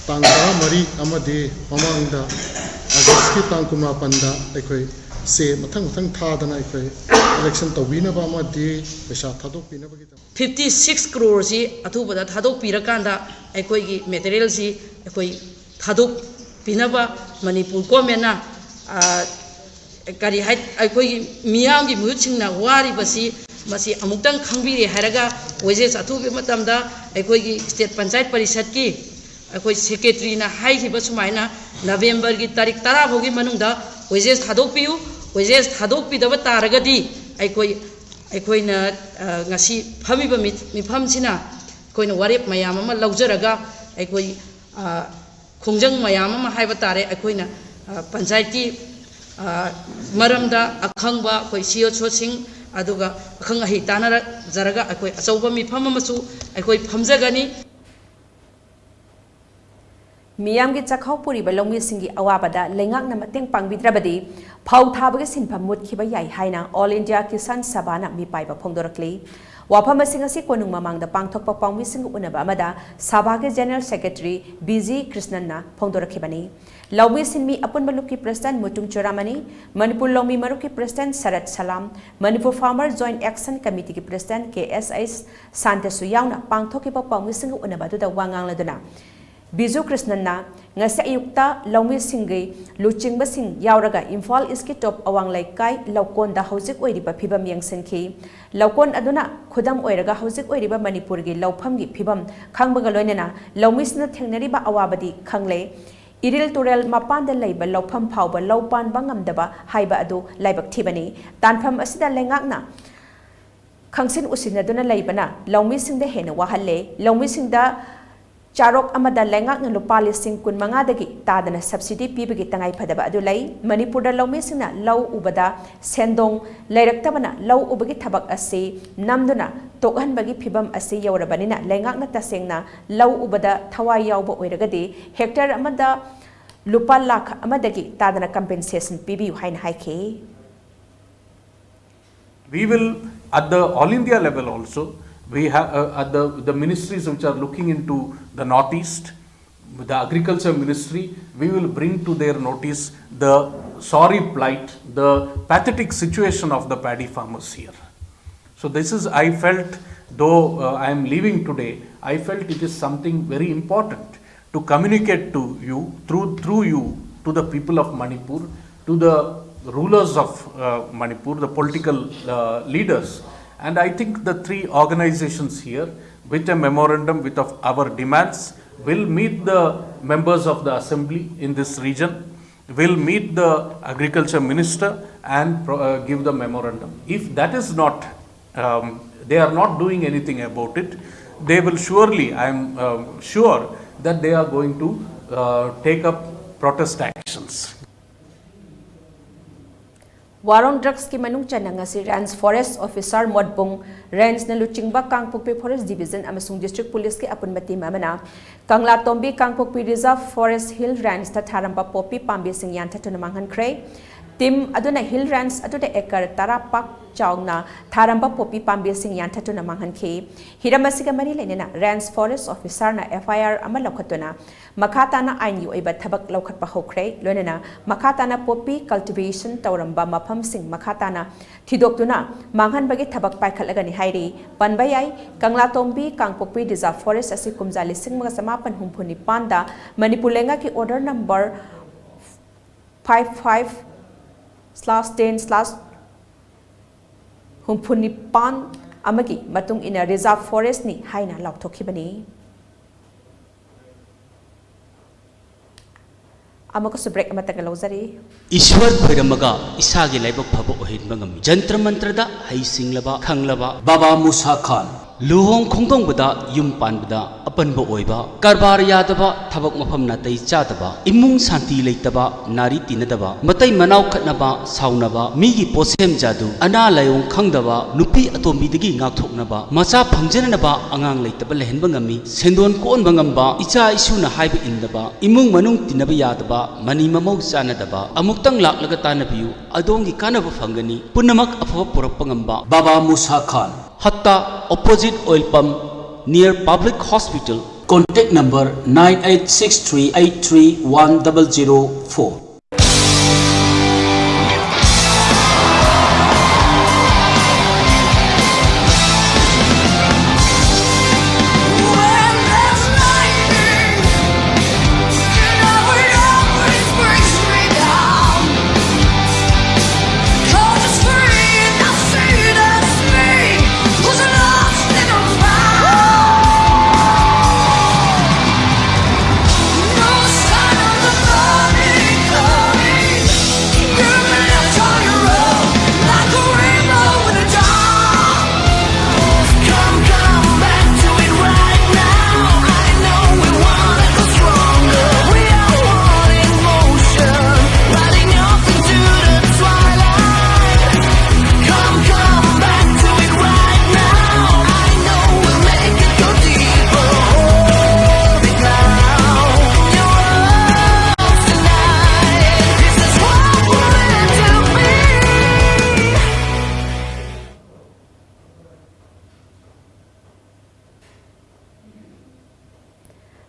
ꯇꯥꯡ ꯇꯔꯥꯃꯔꯤ ꯑꯃꯗꯤ ꯃꯃꯥꯡꯗ ꯑꯥꯒꯁꯀꯤ ꯇꯥꯡ ꯀꯨꯟꯃꯥꯄꯟꯗ ꯑꯩꯈꯣꯏ ꯆꯦ ꯃꯊꯪ ꯃꯊꯪ ꯊꯥꯗꯅ ꯑꯩꯈꯣꯏ ꯏꯂꯦꯛꯁꯟ ꯇꯧꯕꯤꯅꯕ ꯑꯃꯗꯤ ꯄꯩꯁꯥ ꯊꯥꯗꯣꯛꯄꯤꯅꯕꯒꯤꯗꯃꯛ꯫ ꯐꯤꯐꯇꯤ ꯁꯤꯛꯁ ꯀ꯭ꯔꯣꯔꯁꯤ ꯑꯊꯨꯕꯗ ꯊꯥꯗꯣꯛꯄꯤꯔꯀꯥꯟꯗ ꯑꯩꯈꯣꯏꯒꯤ ꯃꯦꯇꯔꯤꯌꯦꯜꯁꯤ ꯑꯩꯈꯣꯏ ꯊꯥꯗꯣꯛꯄꯤꯅꯕ ꯃꯅꯤꯄꯨꯔ ꯒꯣꯔꯃꯦꯟꯅ, ꯑ, ꯀꯔꯤ ꯍꯥꯏ, ꯑꯩꯈꯣꯏꯒꯤ ꯃꯤꯌꯥꯝꯒꯤ ꯃꯤꯍꯨꯠꯁꯤꯡꯅ ꯋꯥꯔꯤꯕꯁꯤ, ꯃꯁꯤ ꯑꯃꯨꯛꯇꯪ ꯈꯪꯕꯤꯔꯦ ꯍꯥꯏꯔꯒ ꯋꯦꯖꯦꯁ ꯊꯥꯗꯣꯛꯄꯤꯕ ꯃꯇꯝꯗ ꯑꯩꯈꯣꯏꯒꯤ ꯁ꯭ꯇꯦꯠ ꯄꯟꯆꯥꯌꯠ ꯄꯔꯤꯁꯠꯀꯤ ꯑꯩꯈꯣꯏ ꯁꯦꯀ꯭ꯔꯦꯇꯔꯤꯅ ꯍꯥꯏꯈꯤꯕ ꯁꯨꯃꯥꯏꯅ ꯅꯕꯦꯝꯕꯔꯒꯤ ꯇꯥꯔꯤꯛ ꯇꯔꯥ ꯐꯥꯎꯒꯤ ꯃꯅꯨꯡꯗ ꯋꯦꯖꯦꯁ ꯊꯥꯗꯣꯛꯄꯤꯌꯨ꯫ ꯋꯦꯖꯦꯁ ꯊꯥꯗꯣꯛꯄꯤꯗꯕ ꯇꯥꯔꯒꯗꯤ ꯑꯩꯈꯣꯏ, ꯑꯩꯈꯣꯏꯅ, ꯑ, ꯉꯁꯤ ꯐꯝꯃꯤꯕ ꯃꯤ-, ꯃꯤꯐꯝꯁꯤꯅ ꯑꯩꯈꯣꯏꯅ ꯋꯥꯔꯦꯞ ꯃꯌꯥꯝ ꯑꯃ ꯂꯧꯖꯔꯒ ꯑꯩꯈꯣꯏ, ꯑ, ꯈꯣꯡꯖꯪ ꯃꯌꯥꯝ ꯑꯃ ꯍꯥꯏꯕ ꯇꯥꯔꯦ, ꯑꯩꯈꯣꯏꯅ, ꯑ, ꯄꯟꯆꯥꯌꯠꯀꯤ, ꯑ, ꯃꯔꯝꯗ ꯑꯈꯪꯕ ꯑꯩꯈꯣꯏ ꯁꯤ ꯑꯣ ꯁꯣꯁꯤꯡ, ꯑꯗꯨꯒ ꯑꯈꯪ ꯑꯍꯩ ꯇꯥꯟꯅꯖꯔꯒ ꯑꯩꯈꯣꯏ ꯑꯆꯧꯕ ꯃꯤꯐꯝ ꯑꯃꯁꯨ ꯑꯩꯈꯣꯏ ꯐꯝꯖꯒꯅꯤ꯫ ꯃꯤꯌꯥꯝꯒꯤ ꯆꯥꯛꯈꯥꯎ ꯄꯨꯔꯤꯕ ꯂꯧꯃꯤꯁꯤꯡꯒꯤ ꯑꯋꯥꯕꯗ ꯂꯩꯉꯥꯛꯅ ꯃꯇꯦꯡ ꯄꯥꯡꯕꯤꯗ꯭ꯔꯕꯗꯤ ꯐꯧ ꯊꯥꯕꯒꯤ ꯁꯤꯟꯐꯝ ꯃꯨꯠꯈꯤꯕ ꯌꯥꯏ ꯍꯥꯏꯅ ꯑꯣꯜ ꯏꯟꯗꯤꯌꯥ ꯀꯤꯁꯥꯟ ꯁꯚꯥꯅ ꯃꯤꯄꯥꯏꯕ ꯐꯣꯡꯗꯣꯔꯛꯂꯤ꯫ ꯋꯥꯐꯝ ꯑꯁꯤꯡ ꯑꯁꯤ ꯀꯣꯅꯨꯡ ꯃꯃꯥꯡꯗ ꯄꯥꯡꯊꯣꯛꯄ ꯄꯥꯎꯃꯤꯁꯤꯡꯒ ꯎꯅꯕ ꯑꯃꯗ ꯁꯚꯥꯒꯤ ꯖꯦꯅꯔꯦꯜ ꯁꯦꯀ꯭ꯔꯦꯇꯔꯤ ꯕꯤ ꯖꯤ ꯀ꯭ꯔꯤꯁꯅꯟꯅ ꯐꯣꯡꯗꯣꯔꯛꯈꯤꯕꯅꯤ꯫ ꯂꯧꯃꯤ ꯁꯤꯟꯃꯤ ꯑꯄꯨꯟꯕ ꯂꯨꯞꯀꯤ ꯄ꯭ꯔꯦꯁꯤꯗꯦꯟꯠ ꯃꯨꯇꯨꯝ ꯆꯨꯔꯥꯃꯅꯤ, ꯃꯅꯤꯄꯨꯔ ꯂꯧꯃꯤ ꯃꯔꯨꯞꯀꯤ president Sarat Salam, Manipur farmer joint action ꯀꯃꯤꯇꯤꯒꯤ president K S H Shantasu ꯌꯥꯎꯅ ꯄꯥꯡꯊꯣꯛꯈꯤꯕ ꯄꯥꯎꯃꯤꯁꯤꯡꯒ ꯎꯅꯕ ꯑꯗꯨꯗ ꯋꯥ ꯉꯥꯡꯂꯗꯨꯅ, ꯕꯤꯖꯨ ꯀ꯭ꯔꯤꯁꯅꯟꯅ ꯉꯁꯤ ꯑꯌꯨꯛꯇ ꯂꯧꯃꯤꯁꯤꯡꯒꯤ ꯂꯨꯆꯤꯡꯕꯁꯤꯡ ꯌꯥꯎꯔꯒ ꯏꯝꯐꯥꯜ ꯏꯁꯀꯤ ꯇꯣꯞ ꯑꯋꯥꯡ ꯂꯩꯀꯥꯏ ꯂꯧꯀꯣꯟꯗ ꯍꯧꯖꯤꯛ ꯑꯣꯏꯔꯤꯕ ꯐꯤꯕꯝ ꯌꯦꯡꯁꯤꯟꯈꯤ꯫ ꯂꯧꯀꯣꯟ ꯑꯗꯨꯅ ꯈꯨꯗꯝ ꯑꯣꯏꯔꯒ ꯍꯧꯖꯤꯛ ꯑꯣꯏꯔꯤꯕ ꯃꯅꯤꯄꯨꯔꯒꯤ ꯂꯧꯐꯝꯒꯤ ꯐꯤꯕꯝ ꯈꯪꯕꯒ ꯂꯣꯏꯅꯅ ꯂꯧꯃꯤꯁꯤꯡꯅ ꯊꯦꯡꯅꯔꯤꯕ ꯑꯋꯥꯕꯗꯤ ꯈꯪꯂꯦ꯫ ꯏꯔꯤꯜ ꯇꯨꯔꯦꯜ ꯃꯄꯥꯟꯗ ꯂꯩꯕ ꯂꯧꯐꯝ ꯐꯥꯎꯕ ꯂꯧ ꯄꯥꯟꯕ ꯉꯝꯗꯕ ꯍꯥꯏꯕ ꯑꯗꯨ ꯂꯥꯏꯕꯛ ꯊꯤꯕꯅꯤ꯫ ꯇꯥꯟꯐꯝ ꯑꯁꯤꯗ ꯂꯩꯉꯥꯛꯅ ꯈꯪꯁꯤꯟ ꯎꯁꯤꯟꯅꯗꯨꯅ ꯂꯩꯕꯅ ꯂꯧꯃꯤꯁꯤꯡꯗ ꯍꯦꯟꯅ ꯋꯥꯍꯜꯂꯦ꯫ ꯂꯧꯃꯤꯁꯤꯡꯗ ꯆꯥꯔꯣꯛ ꯑꯃꯗ ꯂꯩꯉꯥꯛꯅ ꯂꯨꯄꯥ ꯂꯤꯁꯤꯡ ꯀꯨꯟ ꯃꯉꯥꯗꯒꯤ ꯇꯥꯗꯅ ꯁꯕꯁꯤꯗꯤ ꯄꯤꯕꯒꯤ ꯇꯉꯥꯏ ꯐꯗꯕ ꯑꯗꯨ ꯂꯩ꯫ ꯃꯅꯤꯄꯨꯔꯗ ꯂꯧꯃꯤꯁꯤꯡꯅ ꯂꯧ ꯎꯕꯗ ꯁꯦꯟꯗꯣꯡ ꯂꯩꯔꯛꯇꯕꯅ ꯂꯧ ꯎꯕꯒꯤ ꯊꯕꯛ ꯑꯁꯤ ꯅꯝꯗꯨꯅ ꯇꯣꯛꯍꯟꯕꯒꯤ ꯐꯤꯕꯝ ꯑꯁꯤ ꯌꯧꯔꯕꯅꯤꯅ ꯂꯩꯉꯥꯛꯅ ꯇꯁꯦꯡꯅ ꯂꯧ ꯎꯕꯗ ꯊꯋꯥꯏ ꯌꯥꯎꯕ ꯑꯣꯏꯔꯒꯗꯤ ꯍꯦꯛꯇꯔ ꯑꯃꯗ ꯂꯨꯄꯥ ꯂꯥꯈ ꯑꯃꯗꯒꯤ ꯇꯥꯗꯅ ꯀꯝꯄꯦꯟꯁꯦꯁꯟ ꯄꯤꯕꯤꯌꯨ ꯍꯥꯏꯅ ꯍꯥꯏꯈꯤ꯫ We will, at the all India level also, we have, uh, at the, the ministries which are looking into the Northeast, the agriculture ministry, we will bring to their notice the sorry plight, the pathetic situation of the paddy farmers here. So this is, I felt, though, uh, I am leaving today, I felt it is something very important to communicate to you, through, through you, to the people of Manipur, to the rulers of uh, Manipur, the political uh, leaders. And I think the three organizations here, with a memorandum with of our demands, will meet the members of the assembly in this region, will meet the agriculture minister and pro- uh, give the memorandum. If that is not, um, they are not doing anything about it, they will surely, I am um, sure that they are going to uh, take up protest actions. War on Drugsꯀꯤ ꯃꯅꯨꯡ ꯆꯟꯅ ꯉꯁꯤ Range Forest Officer ꯃꯣꯠꯕꯨꯡ, Rangeꯅ ꯂꯨꯆꯤꯡꯕ ꯀꯥꯡꯄꯣꯛꯄꯤ Forest Division ꯑꯃꯁꯨꯡ District Policeꯀꯤ ꯑꯄꯨꯟꯕ team ꯑꯃꯅ ꯀꯪꯂꯥꯇꯣꯝꯕꯤ ꯀꯥꯡꯄꯣꯛꯄꯤ Reserve Forest Hill Rangeꯇ ꯊꯥꯔꯝꯕ poppy ꯄꯥꯝꯕꯤꯁꯤꯡ ꯌꯥꯟꯊꯠꯇꯨꯅ ꯃꯥꯡꯍꯟꯈ꯭ꯔꯦ꯫ Team ꯑꯗꯨꯅ Hill Range ꯑꯗꯨꯗ acre ꯇꯔꯥ ꯄꯥꯛ ꯆꯥꯎꯅ ꯊꯥꯔꯝꯕ ꯄꯣꯄꯤ ꯄꯥꯝꯕꯤꯁꯤꯡ ꯌꯥꯟꯊꯠꯇꯨꯅ ꯃꯥꯡꯍꯟꯈꯤ꯫ ꯍꯤꯔꯝ ꯑꯁꯤꯒ ꯃꯔꯤ ꯂꯩꯅꯅ Range Forest Officerꯅ F I R ꯑꯃ ꯂꯧꯈꯠꯇꯨꯅ ꯃꯈꯥ ꯇꯥꯅ ꯑꯥꯏꯟꯒꯤ ꯑꯣꯏꯕ ꯊꯕꯛ ꯂꯧꯈꯠꯄ ꯍꯧꯈ꯭ꯔꯦ꯫ ꯂꯣꯏꯅꯅ ꯃꯈꯥ ꯇꯥꯅ poppy cultivation ꯇꯧꯔꯝꯕ ꯃꯐꯝꯁꯤꯡ ꯃꯈꯥ ꯇꯥꯅ ꯊꯤꯗꯣꯛꯇꯨꯅ ꯃꯥꯡꯍꯟꯕꯒꯤ ꯊꯕꯛ ꯄꯥꯏꯈꯠꯂꯒꯅꯤ ꯍꯥꯏꯔꯤ꯫ ꯄꯟꯕ ꯌꯥꯏ, ꯀꯪꯂꯥꯇꯣꯝꯕꯤ ꯀꯥꯡꯄꯣꯛꯄꯤ Reserve Forest ꯑꯁꯤ ꯀꯨꯝꯖꯥ ꯂꯤꯁꯤꯡ ꯑꯃꯒ ꯆꯃꯥꯄꯟ ꯍꯨꯝꯐꯨ ꯅꯤꯄꯥꯟꯗ ꯃꯅꯤꯄꯨꯔ ꯂꯩꯉꯥꯛꯀꯤ order number five five slash ten slash ꯍꯨꯝꯐꯨ ꯅꯤꯄꯥꯟ ꯑꯃꯒꯤ ꯃꯇꯨꯡ ꯏꯟꯅ Reserve Forestꯅꯤ ꯍꯥꯏꯅ ꯂꯥꯎꯊꯣꯛꯈꯤꯕꯅꯤ꯫ ꯑꯃꯨꯛꯀꯁꯨ break ꯑꯃꯇꯪꯒ ꯂꯧꯖꯔꯤ꯫ ꯏꯁ꯭ꯋꯔ ꯈꯣꯏꯔꯝꯃꯒ ꯏꯁꯥꯒꯤ ꯂꯥꯏꯕꯛ ꯐꯕ ꯑꯣꯏꯍꯟꯕ ꯉꯝꯃꯤ꯫ ꯖꯟꯇ꯭ꯔ ꯃꯟꯇ꯭ꯔꯗ ꯍꯩꯁꯤꯡꯂꯕ, ꯈꯪꯂꯕ ꯕꯥꯕꯥ ꯃꯨꯁꯥ ꯈꯥꯟ꯫ ꯂꯨꯍꯣꯡ ꯈꯣꯡꯗꯣꯡꯕꯗ, ꯌꯨꯝ ꯄꯥꯟꯕꯗ ꯑꯄꯟꯕ ꯑꯣꯏꯕ, ꯀꯔꯕꯥꯔ ꯌꯥꯗꯕ, ꯊꯕꯛ ꯃꯐꯝ ꯅꯥꯇꯩ ꯆꯥꯗꯕ, ꯏꯃꯨꯡ ꯁꯥꯟꯇꯤ ꯂꯩꯇꯕ, ꯅꯥꯔꯤ ꯇꯤꯟꯅꯗꯕ, ꯃꯇꯩ ꯃꯅꯥꯎ ꯈꯠꯅꯕ, ꯁꯥꯎꯅꯕ, ꯃꯤꯒꯤ ꯄꯣꯠꯁꯦꯝ ꯖꯥꯗꯨ, ꯑꯅꯥ ꯂꯥꯏꯑꯣꯡ ꯈꯪꯗꯕ, ꯅꯨꯄꯤ ꯑꯇꯣꯝꯕꯤꯗꯒꯤ ꯉꯥꯛꯊꯣꯛꯅꯕ, ꯃꯆꯥ ꯐꯪꯖꯅꯅꯕ ꯑꯉꯥꯡ ꯂꯩꯇꯕ ꯂꯩꯍꯟꯕ ꯉꯝꯃꯤ꯫ ꯁꯦꯟꯗꯣꯟ ꯀꯣꯛꯍꯟꯕ ꯉꯝꯕ, ꯏꯆꯥ ꯏꯁꯨꯅ ꯍꯥꯏꯕ ꯏꯟꯗꯕ, ꯏꯃꯨꯡ ꯃꯅꯨꯡ ꯇꯤꯟꯅꯕ ꯌꯥꯗꯕ, ꯃꯅꯤ ꯃꯃꯧ ꯆꯥꯟꯅꯗꯕ꯫ ꯑꯃꯨꯛꯇꯪ ꯂꯥꯛꯂꯒ ꯇꯥꯟꯅꯕꯤꯌꯨ, ꯑꯗꯣꯝꯒꯤ ꯀꯥꯟꯅꯕ ꯐꯪꯒꯅꯤ꯫ ꯄꯨꯝꯅꯃꯛ ꯑꯐꯕ ꯄꯨꯔꯛꯄ ꯉꯝꯕ꯫ ꯕꯥꯕꯥ ꯃꯨꯁꯥ ꯈꯥꯟ꯫ ꯍꯠꯇꯥ, opposite oil pump, near public hospital. Contact number nine eight six three eight three one double zero four.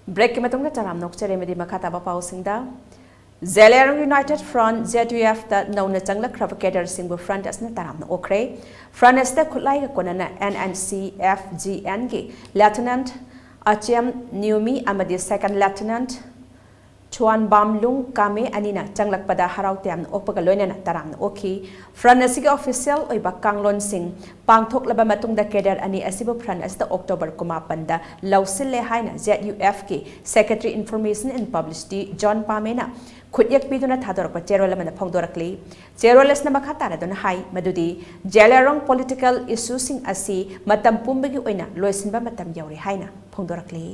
Break ꯀꯤ ꯃꯇꯨꯡꯗ ꯇꯔꯥꯝꯅ ꯑꯣꯛꯆꯔꯤ꯫ ꯑꯃꯗꯤ ꯃꯈꯥ ꯇꯥꯕ ꯄꯥꯎꯁꯤꯡꯗ, Zeliangrong United Front, Z U F ꯇ ꯅꯧꯅ ꯆꯪꯂꯛꯈ꯭ꯔꯕ cadre ꯁꯤꯡꯕꯨ front ꯑꯁꯤꯅ ꯇꯔꯥꯝꯅ ꯑꯣꯛꯈ꯭ꯔꯦ꯫ Front ꯑꯁꯤꯗ ꯈꯨꯠꯂꯥꯏꯒ ꯀꯣꯟꯅꯅ N N C F G N ꯒꯤ Lieutenant Achem Newmi ꯑꯃꯗꯤ Second Lieutenant ꯆꯨꯋꯥꯟꯕꯥꯝꯂꯨꯡ ꯀꯥꯃꯦ ꯑꯅꯤꯅ ꯆꯪꯂꯛꯄꯗ ꯍꯔꯥꯎ ꯇꯌꯥꯝꯅ ꯑꯣꯛꯄꯒ ꯂꯣꯏꯅꯅ ꯇꯔꯥꯝꯅ ꯑꯣꯛꯈꯤ꯫ Front ꯑꯁꯤꯒꯤ official ꯑꯣꯏꯕ ꯀꯥꯡꯂꯣꯟꯁꯤꯡ ꯄꯥꯡꯊꯣꯛꯂꯕ ꯃꯇꯨꯡꯗ cadre ꯑꯅꯤ ꯑꯁꯤꯕꯨ front ꯑꯁꯤꯗ October ꯀꯨꯟꯃꯥꯄꯟꯗ ꯂꯧꯁꯤꯜꯂꯦ ꯍꯥꯏꯅ Z U F ꯀꯤ Secretary Information and Publicity John ꯄꯥꯃꯦꯅ ꯈꯨꯠꯌꯦꯛ ꯄꯤꯗꯨꯅ ꯊꯥꯗꯣꯔꯛꯄ ꯆꯦꯔꯣꯜ ꯑꯃꯗ ꯐꯣꯡꯗꯣꯔꯛꯂꯤ꯫ ꯆꯦꯔꯣꯜ ꯑꯁꯤꯅ ꯃꯈꯥ ꯇꯥꯔꯗꯨꯅ ꯍꯥꯏ ꯃꯗꯨꯗꯤ ꯖꯦꯂꯤꯌꯥꯡꯔꯣꯡ political issue ꯁꯤꯡ ꯑꯁꯤ ꯃꯇꯝ ꯄꯨꯝꯕꯒꯤ ꯑꯣꯏꯅ ꯂꯣꯏꯁꯤꯟꯕ ꯃꯇꯝ ꯌꯧꯔꯦ ꯍꯥꯏꯅ ꯐꯣꯡꯗꯣꯔꯛꯂꯤ꯫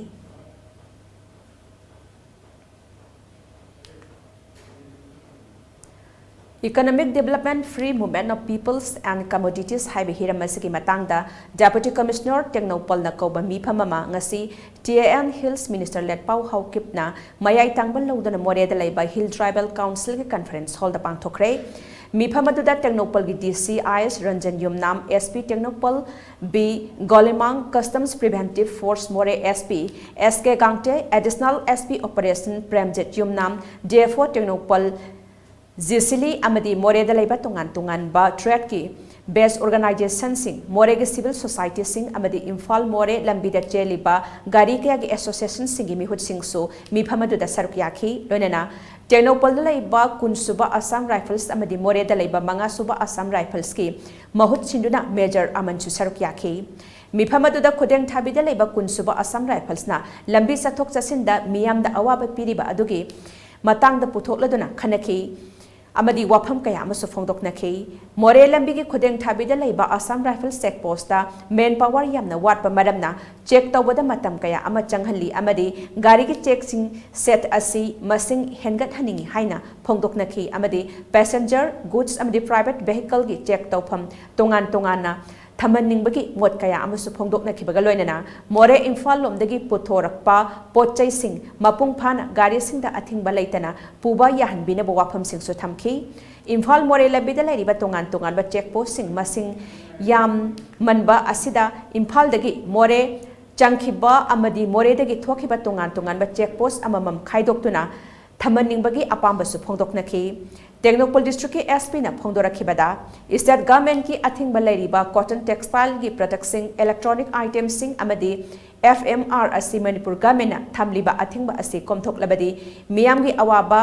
Economic Development, Free Movement of Peoples and Commodities ꯍꯥꯏꯕ ꯍꯤꯔꯝ ꯑꯁꯤꯒꯤ ꯃꯇꯥꯡꯗ Deputy Commissioner ꯇꯦꯡꯅꯧꯄꯜꯅ ꯀꯧꯕ ꯃꯤꯐꯝ ꯑꯃ ꯉꯁꯤ T A N Hills Minister ꯂꯦꯠꯄꯥꯎ ꯍꯥꯎꯀꯤꯞꯅ ꯃꯌꯥꯏ ꯇꯥꯡꯕ ꯂꯧꯗꯨꯅ ꯃꯣꯔꯦꯗ ꯂꯩꯕ Hill Tribal Council ꯒꯤ conference hall ꯗ ꯄꯥꯡꯊꯣꯛꯈ꯭ꯔꯦ꯫ ꯃꯤꯐꯝ ꯑꯗꯨꯗ ꯇꯦꯡꯅꯧꯄꯜꯒꯤ D C I S Ranjan Yumnam, S P Tengnoupal B ꯒꯣꯂꯤꯃꯥꯡ, Customs Preventive Force ꯃꯣꯔꯦ S P S K ꯒꯥꯡꯇꯦ, Additional S P Operation Premjit ꯌꯨꯝꯅꯥꯝ, D F O ꯇꯦꯡꯅꯧꯄꯜ ꯖꯤꯁꯤꯂꯤ ꯑꯃꯗꯤ ꯃꯣꯔꯦꯗ ꯂꯩꯕ ꯇꯣꯉꯥꯟ ꯇꯣꯉꯥꯟꯕ trade ꯀꯤ based organization ꯁꯤꯡ, ꯃꯣꯔꯦꯒꯤ civil society ꯁꯤꯡ ꯑꯃꯗꯤ ꯏꯝꯐꯥꯜ ꯃꯣꯔꯦ ꯂꯝꯕꯤꯗ ꯆꯦꯜꯂꯤꯕ ꯒꯥꯔꯤ ꯀꯌꯥꯒꯤ association ꯁꯤꯡꯒꯤ ꯃꯤꯍꯨꯠꯁꯤꯡꯁꯨ ꯃꯤꯐꯝ ꯑꯗꯨꯗ ꯁꯔꯨꯛ ꯌꯥꯈꯤ꯫ ꯂꯣꯏꯅꯅ ꯇꯦꯡꯅꯧꯄꯜꯗ ꯂꯩꯕ ꯀꯨꯟ ꯁꯨꯕ Assam Rifles ꯑꯃꯗꯤ ꯃꯣꯔꯦꯗ ꯂꯩꯕ ꯃꯉꯥ ꯁꯨꯕ Assam Rifles ꯀꯤ ꯃꯍꯨꯠ ꯁꯤꯟꯗꯨꯅ Major ꯑꯃꯟꯁꯨ ꯁꯔꯨꯛ ꯌꯥꯈꯤ꯫ ꯃꯤꯐꯝ ꯑꯗꯨꯗ ꯈꯨꯗꯦꯡ ꯊꯥꯕꯤꯗ ꯂꯩꯕ ꯀꯨꯟ ꯁꯨꯕ Assam Rifles ꯅ ꯂꯝꯕꯤ ꯆꯠꯊꯣꯛ ꯆꯠꯁꯤꯟꯗ ꯃꯤꯌꯥꯝꯗ ꯑꯋꯥꯕ ꯄꯤꯔꯤꯕ ꯑꯗꯨꯒꯤ ꯃꯇꯥꯡꯗ ꯄꯨꯊꯣꯛꯂꯗꯨꯅ ꯈꯟꯅꯈꯤ ꯑꯃꯗꯤ ꯋꯥꯐꯝ ꯀꯌꯥ ꯑꯃꯁꯨ ꯐꯣꯡꯗꯣꯛꯅꯈꯤ꯫ ꯃꯣꯔꯦ ꯂꯝꯕꯤꯒꯤ ꯈꯨꯗꯦꯡ ꯊꯥꯕꯤꯗ ꯂꯩꯕ Assam Rifles check post ꯇ man power ꯌꯥꯝꯅ ꯋꯥꯠꯄ ꯃꯔꯝꯅ check ꯇꯧꯕꯗ ꯃꯇꯝ ꯀꯌꯥ ꯑꯃ ꯆꯪꯍꯜꯂꯤ ꯑꯃꯗꯤ ꯒꯥꯔꯤꯒꯤ check ꯁꯤꯡ set ꯑꯁꯤ ꯃꯁꯤꯡ ꯍꯦꯟꯒꯠꯍꯟꯅꯤꯡꯏ ꯍꯥꯏꯅ ꯐꯣꯡꯗꯣꯛꯅꯈꯤ ꯑꯃꯗꯤ passenger, goods ꯑꯃꯗꯤ private vehicle ꯒꯤ check ꯇꯧꯐꯝ ꯇꯣꯉꯥꯟ ꯇꯣꯉꯥꯟꯅ ꯊꯝꯍꯟꯅꯤꯡꯕꯒꯤ ꯃꯣꯠ ꯀꯌꯥ ꯑꯃꯁꯨ ꯐꯣꯡꯗꯣꯛꯅꯈꯤꯕꯒ ꯂꯣꯏꯅꯅ ꯃꯣꯔꯦ ꯏꯝꯐꯥꯜ ꯂꯣꯝꯗꯒꯤ ꯄꯨꯊꯣꯔꯛꯄ ꯄꯣꯠ ꯆꯩꯁꯤꯡ ꯃꯄꯨꯡ ꯐꯥꯅ ꯒꯥꯔꯤꯁꯤꯡꯗ ꯑꯊꯤꯡꯕ ꯂꯩꯇꯅ ꯄꯨꯕ ꯌꯥꯍꯟꯕꯤꯅꯕ ꯋꯥꯐꯝꯁꯤꯡꯁꯨ ꯊꯝꯈꯤ꯫ ꯏꯝꯐꯥꯜ ꯃꯣꯔꯦ ꯂꯝꯕꯤꯗ ꯂꯩꯔꯤꯕ ꯇꯣꯉꯥꯟ ꯇꯣꯉꯥꯟꯕ check post ꯁꯤꯡ ꯃꯁꯤꯡ ꯌꯥꯝꯃꯟꯕ ꯑꯁꯤꯗ ꯏꯝꯐꯥꯜꯗꯒꯤ ꯃꯣꯔꯦ ꯆꯪꯈꯤꯕ ꯑꯃꯗꯤ ꯃꯣꯔꯦꯗꯒꯤ ꯊꯣꯛꯈꯤꯕ ꯇꯣꯉꯥꯟ ꯇꯣꯉꯥꯟꯕ check post ꯑꯃꯃꯝ ꯈꯥꯏꯗꯣꯛꯇꯨꯅ ꯊꯝꯍꯟꯅꯤꯡꯕꯒꯤ ꯑꯄꯥꯝꯕꯁꯨ ꯐꯣꯡꯗꯣꯛꯅꯈꯤ꯫ ꯇꯦꯡꯅꯧꯄꯜ district ꯀꯤ S P ꯅ ꯐꯣꯡꯗꯣꯔꯛꯈꯤꯕꯗ, state government ꯀꯤ ꯑꯊꯤꯡꯕ ꯂꯩꯔꯤꯕ cotton textile ꯒꯤ product ꯁꯤꯡ, electronic item ꯁꯤꯡ ꯑꯃꯗꯤ F M R ꯑꯁꯤ ꯃꯅꯤꯄꯨꯔ government ꯅ ꯊꯝꯂꯤꯕ ꯑꯊꯤꯡꯕ ꯑꯁꯤ ꯀꯣꯝꯊꯣꯛꯂꯕꯗꯤ ꯃꯤꯌꯥꯝꯒꯤ ꯑꯋꯥꯕ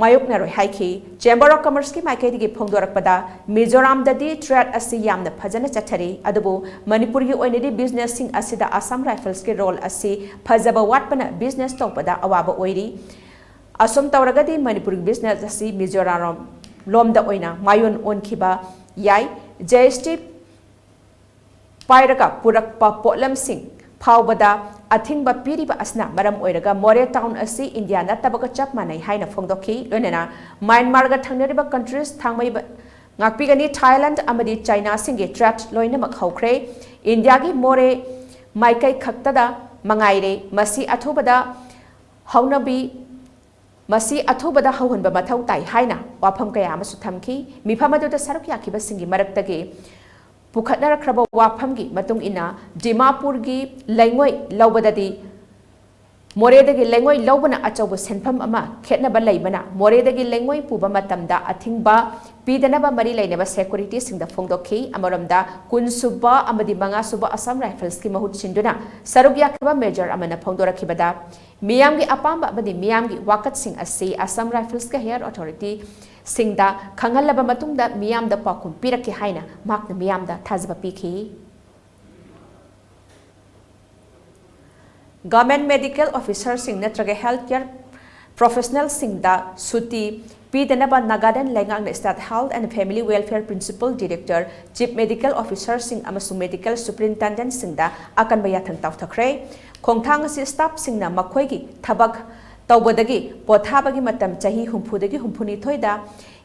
ꯃꯥꯌꯣꯛꯅꯔꯣꯏ ꯍꯥꯏꯈꯤ꯫ Chamber of Commerce ꯀꯤ ꯃꯥꯏꯀꯩꯗꯒꯤ ꯐꯣꯡꯗꯣꯔꯛꯄꯗ, ꯃꯤꯖꯣꯔꯥꯝꯗꯗꯤ trade ꯑꯁꯤ ꯌꯥꯝꯅ ꯐꯖꯅ ꯆꯠꯊꯔꯤ, ꯑꯗꯨꯕꯨ ꯃꯅꯤꯄꯨꯔꯒꯤ ꯑꯣꯏꯅꯗꯤ business ꯁꯤꯡ ꯑꯁꯤꯗ Assam Rifles ꯀꯤ role ꯑꯁꯤ ꯐꯖꯕ ꯋꯥꯠꯄꯅ business ꯇꯧꯕꯗ ꯑꯋꯥꯕ ꯑꯣꯏꯔꯤ꯫ ꯑꯁꯨꯝ ꯇꯧꯔꯒꯗꯤ ꯃꯅꯤꯄꯨꯔꯒꯤ business ꯑꯁꯤ ꯃꯤꯖꯣꯔꯥꯝ ꯂꯣꯝꯗ ꯑꯣꯏꯅ ꯃꯥꯏꯌꯣꯟ ꯑꯣꯟꯈꯤꯕ ꯌꯥꯏ꯫ G S T ꯄꯥꯏꯔꯒ ꯄꯨꯔꯛꯄ ꯄꯣꯠꯂꯝꯁꯤꯡ ꯐꯥꯎꯕꯗ ꯑꯊꯤꯡꯕ ꯄꯤꯔꯤꯕ ꯑꯁꯤꯅ ꯃꯔꯝ ꯑꯣꯏꯔꯒ ꯃꯣꯔꯦ town ꯑꯁꯤ ꯏꯟꯗꯤꯌꯥ ꯅꯠꯇꯕꯒ ꯆꯞ ꯃꯥꯟꯅꯩ ꯍꯥꯏꯅ ꯐꯣꯡꯗꯣꯛꯈꯤ꯫ ꯂꯣꯏꯅꯅ ꯃ꯭ꯌꯥꯟꯃꯥꯔꯒ ꯊꯪꯅꯔꯤꯕ countries ꯊꯥꯡꯃꯩꯕ-, ꯉꯥꯛꯄꯤꯒꯅꯤ, Thailand ꯑꯃꯗꯤ China ꯁꯤꯡꯒꯤ trade ꯂꯣꯏꯅꯃꯛ ꯍꯧꯈ꯭ꯔꯦ꯫ ꯏꯟꯗꯤꯌꯥꯒꯤ ꯃꯣꯔꯦ ꯃꯥꯏꯀꯩ ꯈꯛꯇꯗ ꯃꯉꯥꯏꯔꯦ꯫ ꯃꯁꯤ ꯑꯊꯨꯕꯗ ꯍꯧꯅꯕꯤ ꯃꯁꯤ ꯑꯊꯨꯕꯗ ꯍꯧꯍꯟꯕ ꯃꯊꯧ ꯇꯥꯏ ꯍꯥꯏꯅ ꯋꯥꯐꯝ ꯀꯌꯥ ꯑꯃꯁꯨ ꯊꯝꯈꯤ꯫ ꯃꯤꯐꯝ ꯑꯗꯨꯗ ꯁꯔꯨꯛ ꯌꯥꯈꯤꯕꯁꯤꯡꯒꯤ ꯃꯔꯛꯇꯒꯤ ꯄꯨꯈꯠꯅꯔꯛꯈ꯭ꯔꯕ ꯋꯥꯐꯝꯒꯤ ꯃꯇꯨꯡ ꯏꯟꯅ, ꯗꯤꯃꯥꯄꯨꯔꯒꯤ ꯂꯩꯉꯣꯏ ꯂꯧꯕꯗꯗꯤ ꯃꯣꯔꯦꯗꯒꯤ ꯂꯩꯉꯣꯏ ꯂꯧꯕꯅ ꯑꯆꯧꯕ ꯁꯦꯟꯐꯝ ꯑꯃ ꯈꯦꯠꯅꯕ ꯂꯩꯕꯅ, ꯃꯣꯔꯦꯗꯒꯤ ꯂꯩꯉꯣꯏ ꯄꯨꯕ ꯃꯇꯝꯗ ꯑꯊꯤꯡꯕ ꯄꯤꯗꯅꯕ ꯃꯔꯤ ꯂꯩꯅꯕ security ꯁꯤꯡꯗ ꯐꯣꯡꯗꯣꯛꯈꯤ꯫ ꯑꯃꯔꯣꯝꯗ, ꯀꯨꯟ ꯁꯨꯕ ꯑꯃꯗꯤ ꯃꯉꯥ ꯁꯨꯕ Assam Rifles ꯀꯤ ꯃꯍꯨꯠ ꯁꯤꯟꯗꯨꯅ ꯁꯔꯨꯛ ꯌꯥꯈꯤꯕ major ꯑꯃꯅ ꯐꯣꯡꯗꯣꯔꯛꯈꯤꯕꯗ, ꯃꯤꯌꯥꯝꯒꯤ ꯑꯄꯥꯝꯕ ꯑꯃꯗꯤ ꯃꯤꯌꯥꯝꯒꯤ ꯋꯥꯀꯠꯁꯤꯡ ꯑꯁꯤ Assam Rifles ꯀ higher authority ꯁꯤꯡꯗ ꯈꯪꯍꯜꯂꯕ ꯃꯇꯨꯡꯗ ꯃꯤꯌꯥꯝꯗ ꯄꯥꯎꯈꯨꯝ ꯄꯤꯔꯛꯀꯦ ꯍꯥꯏꯅ ꯃꯍꯥꯛꯅ ꯃꯤꯌꯥꯝꯗ ꯊꯥꯖꯕ ꯄꯤꯈꯤ꯫ Government medical officer ꯁꯤꯡ ꯅꯠꯇ꯭ꯔꯒ health care professional ꯁꯤꯡꯗ ꯁꯨꯇꯤ ꯄꯤꯗꯅꯕ ꯅꯥꯒꯥꯂꯦꯟ ꯂꯩꯉꯥꯛꯅ State Health and Family Welfare Principal Director, Chief Medical Officer ꯁꯤꯡ ꯑꯃꯁꯨꯡ Medical Superintendent ꯁꯤꯡꯗ ꯑꯀꯟꯕ ꯌꯥꯊꯪ ꯇꯥꯎꯊꯈ꯭ꯔꯦ꯫ ꯈꯣꯡꯊꯥꯡ ꯑꯁꯤ staff ꯁꯤꯡꯅ ꯃꯈꯣꯏꯒꯤ ꯊꯕꯛ ꯇꯧꯕꯗꯒꯤ ꯄꯣꯊꯥꯕꯒꯤ ꯃꯇꯝ ꯆꯍꯤ ꯍꯨꯝꯐꯨꯗꯒꯤ ꯍꯨꯝꯐꯨꯅꯤꯊꯣꯏꯗ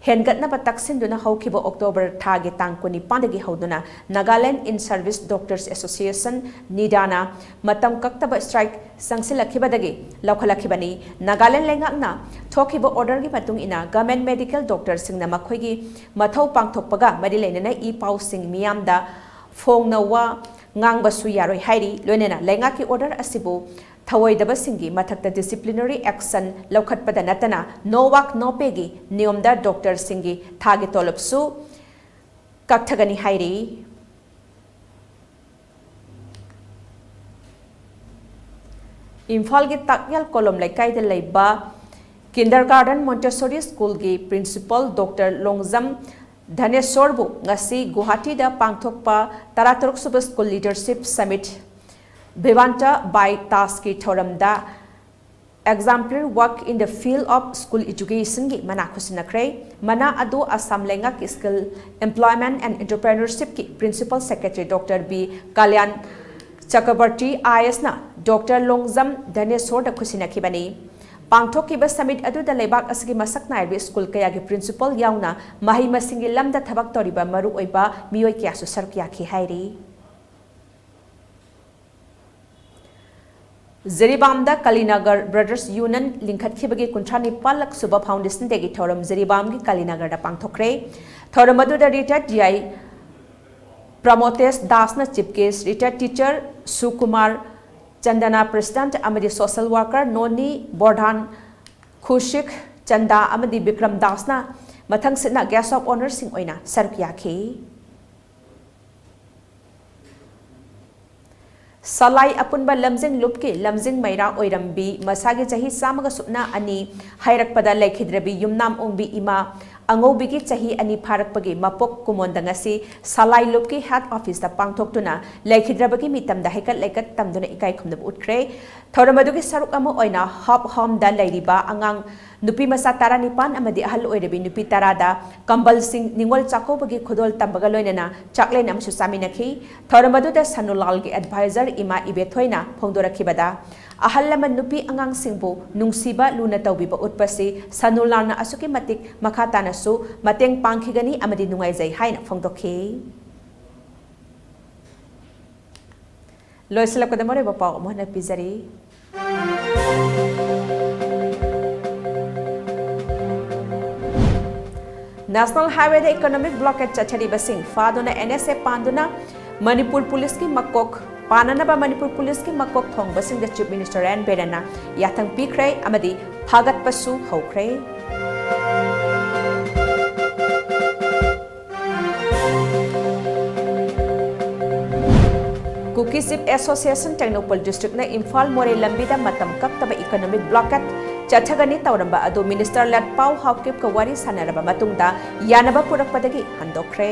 ꯍꯦꯟꯒꯠꯅꯕ ꯇꯛꯁꯤꯟꯗꯨꯅ ꯍꯧꯈꯤꯕ October ꯊꯥꯒꯤ ꯇꯥꯡ ꯀꯨꯟꯅꯤꯄꯥꯟꯗꯒꯤ ꯍꯧꯗꯨꯅ Nagaland In Service Doctors Association, NIDA ꯅ ꯃꯇꯝ ꯀꯛꯇꯕ strike ꯆꯪꯁꯤꯜꯂꯛꯈꯤꯕꯗꯒꯤ ꯂꯧꯈꯠꯂꯛꯈꯤꯕꯅꯤ꯫ ꯅꯥꯒꯥꯂꯦꯟ ꯂꯩꯉꯥꯛꯅ ꯊꯣꯛꯈꯤꯕ order ꯒꯤ ꯃꯇꯨꯡ ꯏꯟꯅ, government medical doctor ꯁꯤꯡꯅ ꯃꯈꯣꯏꯒꯤ ꯃꯊꯧ ꯄꯥꯡꯊꯣꯛꯄꯒ ꯃꯔꯤ ꯂꯩꯅꯅ ꯏ ꯄꯥꯎꯁꯤꯡ ꯃꯤꯌꯥꯝꯗ ꯐꯣꯡꯅ ꯋꯥ ꯉꯥꯡꯕꯁꯨ ꯌꯥꯔꯣꯏ ꯍꯥꯏꯔꯤ꯫ ꯂꯣꯏꯅꯅ ꯂꯩꯉꯥꯛꯀꯤ order ꯑꯁꯤꯕꯨ ꯊꯧꯑꯣꯏꯗꯕꯁꯤꯡꯒꯤ ꯃꯊꯛꯇ disciplinary action ꯂꯧꯈꯠꯄꯗ ꯅꯠꯇꯅ no work no payꯒꯤ ꯅꯤꯌꯣꯝꯗ doctorꯁꯤꯡꯒꯤ ꯊꯥꯒꯤ ꯇꯣꯂꯣꯞꯁꯨ ꯀꯛꯊꯒꯅꯤ ꯍꯥꯏꯔꯤ꯫ ꯏꯝꯐꯥꯜꯒꯤ ꯇꯥꯛꯌꯦꯜ ꯀꯣꯂꯣꯝ ꯂꯩꯀꯥꯏꯗ ꯂꯩꯕ Kindergarten Montessori Schoolꯒꯤ principal doctor Longjam ꯙꯅꯦꯁꯣꯔꯕꯨ ꯉꯁꯤ ꯒꯨꯋꯥꯍꯥꯇꯤꯗ ꯄꯥꯡꯊꯣꯛꯄ ꯇꯔꯥꯇꯔꯨꯛ ꯁꯨꯕ School Leadership Summit Vivanta by Taskꯀꯤ ꯊꯧꯔꯝꯗ Exemplary Work in the Field of School Educationꯒꯤ ꯃꯅꯥ ꯈꯨꯠꯁꯤꯟꯅꯈ꯭ꯔꯦ꯫ ꯃꯅꯥ ꯑꯗꯨ ꯑꯁꯥꯝ ꯂꯩꯉꯥꯛꯀꯤ Skill Employment and Entrepreneurshipꯀꯤ Principal Secretary doctor B Kalyan ꯆꯀ꯭ꯔꯕꯔꯇꯤ IASꯅ doctor Longjam ꯙꯅꯦꯁꯣꯔꯗ ꯈꯨꯠꯁꯤꯟꯅꯈꯤꯕꯅꯤ꯫ ꯄꯥꯡꯊꯣꯛꯈꯤꯕ summit ꯑꯗꯨꯗ ꯂꯩꯕꯥꯛ ꯑꯁꯤꯒꯤ ꯃꯁꯛ ꯅꯥꯏꯔꯕ school ꯀꯌꯥꯒꯤ principal ꯌꯥꯎꯅ ꯃꯍꯩ ꯃꯁꯤꯡꯒꯤ ꯂꯝꯗ ꯊꯕꯛ ꯇꯧꯔꯤꯕ ꯃꯔꯨꯑꯣꯏꯕ ꯃꯤꯑꯣꯏ ꯀꯌꯥꯁꯨ ꯁꯔꯨꯛ ꯌꯥꯈꯤ ꯍꯥꯏꯔꯤ꯫ ꯖꯤꯔꯤꯕꯥꯝꯗ ꯀꯂꯤꯅꯒꯔ Brothers Union ꯂꯤꯡꯈꯠꯈꯤꯕꯒꯤ ꯀꯨꯟꯊ꯭ꯔꯥ ꯅꯤꯄꯥꯜꯂꯛ ꯁꯨꯕ Foundation Dayꯒꯤ ꯊꯧꯔꯝ ꯖꯤꯔꯤꯕꯥꯝꯒꯤ ꯀꯂꯤꯅꯒꯔꯗ ꯄꯥꯡꯊꯣꯛꯈ꯭ꯔꯦ꯫ ꯊꯧꯔꯝ ꯑꯗꯨꯗ retired D I ꯄ꯭ꯔꯃꯣꯇꯦꯁ ꯗꯥꯁꯅ chief guest, retired teacher ꯁꯨꯀꯨꯃꯥꯔ ꯆꯟꯗꯅ president ꯑꯃꯗꯤ social worker ꯅꯣꯅꯤ ꯕꯣꯔꯙꯥꯟ, ꯈꯨꯁꯤꯛ ꯆꯟꯗꯥ ꯑꯃꯗꯤ ꯕꯤꯀ꯭ꯔꯝ ꯗꯥꯁꯅ ꯃꯊꯪꯁꯤꯠꯅ guest of honourꯁꯤꯡ ꯑꯣꯏꯅ ꯁꯔꯨꯛ ꯌꯥꯈꯤ꯫ ꯁꯂꯥꯏ ꯑꯄꯨꯟꯕ ꯂꯝꯖꯤꯡ ꯂꯨꯞꯀꯤ ꯂꯝꯖꯤꯡ ꯃꯩꯔꯥ ꯑꯣꯏꯔꯝꯕꯤ ꯃꯁꯥꯒꯤ ꯆꯍꯤ ꯆꯥꯝꯃꯒ ꯁꯨꯞꯅ ꯑꯅꯤ ꯍꯥꯏꯔꯛꯄꯗ ꯂꯩꯈꯤꯗ꯭ꯔꯕꯤ ꯌꯨꯝꯅꯥꯝ ꯑꯣꯡꯕꯤ ꯏꯃꯥ ꯑꯉꯧꯕꯤꯒꯤ ꯆꯍꯤ ꯑꯅꯤ ꯐꯥꯔꯛꯄꯒꯤ ꯃꯄꯣꯛ ꯀꯨꯃꯣꯟꯗ ꯉꯁꯤ ꯁꯂꯥꯏ ꯂꯨꯞꯀꯤ head officeꯇ ꯄꯥꯡꯊꯣꯛꯇꯨꯅ ꯂꯩꯈꯤꯗ꯭ꯔꯕꯒꯤ ꯃꯤꯇꯝꯗ ꯍꯩꯀꯠ ꯂꯩꯀꯠ ꯇꯝꯗꯨꯅ ꯏꯀꯥꯏ ꯈꯨꯝꯅꯕ ꯎꯠꯈ꯭ꯔꯦ꯫ ꯊꯧꯔꯝ ꯑꯗꯨꯒꯤ ꯁꯔꯨꯛ ꯑꯃ ꯑꯣꯏꯅ ꯍꯣꯞ ꯍꯣꯝꯗ ꯂꯩꯔꯤꯕ ꯑꯉꯥꯡ ꯅꯨꯄꯤ ꯃꯆꯥ ꯇꯔꯥꯅꯤꯄꯥꯟ ꯑꯃꯗꯤ ꯑꯍꯜ ꯑꯣꯏꯔꯕꯤ ꯅꯨꯄꯤ ꯇꯔꯥꯗ ꯀꯝꯕꯜꯁꯤꯡ, ꯅꯤꯉꯣꯜ ꯆꯥꯛꯀꯧꯕꯒꯤ ꯈꯨꯗꯣꯜ ꯇꯝꯕꯒ ꯂꯣꯏꯅꯅ ꯆꯥꯛꯂꯦꯟ ꯑꯃꯁꯨ ꯆꯥꯃꯤꯟꯅꯈꯤ꯫ ꯊꯧꯔꯝ ꯑꯗꯨꯗ ꯁꯅꯨꯂꯥꯜꯒꯤ advisor ꯏꯃꯥ ꯏꯕꯦꯊꯣꯏꯅ ꯐꯣꯡꯗꯣꯔꯛꯈꯤꯕꯗ, ꯑꯍꯜ ꯂꯃꯟ ꯅꯨꯄꯤ ꯑꯉꯥꯡꯁꯤꯡꯕꯨ ꯅꯨꯡꯁꯤꯕ, ꯂꯨꯅ ꯇꯧꯕꯤꯕ ꯎꯠꯄꯁꯤ ꯁꯅꯨꯂꯥꯜꯅ ꯑꯁꯨꯛꯀꯤ ꯃꯇꯤꯛ ꯃꯈꯥ ꯇꯥꯅꯁꯨ ꯃꯇꯦꯡ ꯄꯥꯡꯈꯤꯒꯅꯤ ꯑꯃꯗꯤ ꯅꯨꯡꯉꯥꯏꯖꯩ ꯍꯥꯏꯅ ꯐꯣꯡꯗꯣꯛꯈꯤ꯫ ꯂꯣꯏꯁꯤꯜꯂꯛꯄꯗ ꯃꯔꯨꯑꯣꯏꯕ ꯄꯥꯎ ꯑꯃꯨꯛ ꯍꯟꯅ ꯄꯤꯖꯔꯤ꯫ National Highwayꯗ economic blockade ꯆꯠꯊꯔꯤꯕꯁꯤꯡ ꯐꯥꯗꯨꯅ NSA ꯄꯥꯟꯗꯨꯅ Manipur ꯄꯨꯂꯤꯁꯀꯤ ꯃꯀꯣꯛ ꯄꯥꯟꯅꯅꯕ ꯃꯅꯤꯄꯨꯔ ꯄꯨꯂꯤꯁꯀꯤ ꯃꯀꯣꯛ ꯊꯣꯡꯕꯁꯤꯡꯗ Chief Minister ꯑꯦꯟ ꯕꯤꯔꯦꯟꯅ ꯌꯥꯊꯪ ꯄꯤꯈ꯭ꯔꯦ ꯑꯃꯗꯤ ꯐꯥꯒꯠꯄꯁꯨ ꯍꯧꯈ꯭ꯔꯦ꯫ Kuki Chief Association Tengnoupal district ꯅ ꯏꯝꯐꯥꯜ ꯃꯣꯔꯦ ꯂꯝꯕꯤꯗ ꯃꯇꯝ ꯀꯛꯇꯕ economic blockade ꯆꯠꯊꯒꯅꯤ ꯇꯧꯔꯝꯕ ꯑꯗꯨ Minister ꯂꯠꯄꯥꯎ ꯍꯥꯎꯀꯤꯞꯀ ꯋꯥꯔꯤ ꯁꯥꯟꯅꯔꯕ ꯃꯇꯨꯡꯗ ꯌꯥꯅꯕ ꯄꯨꯔꯛꯄꯗꯒꯤ ꯍꯟꯗꯣꯛꯈ꯭ꯔꯦ꯫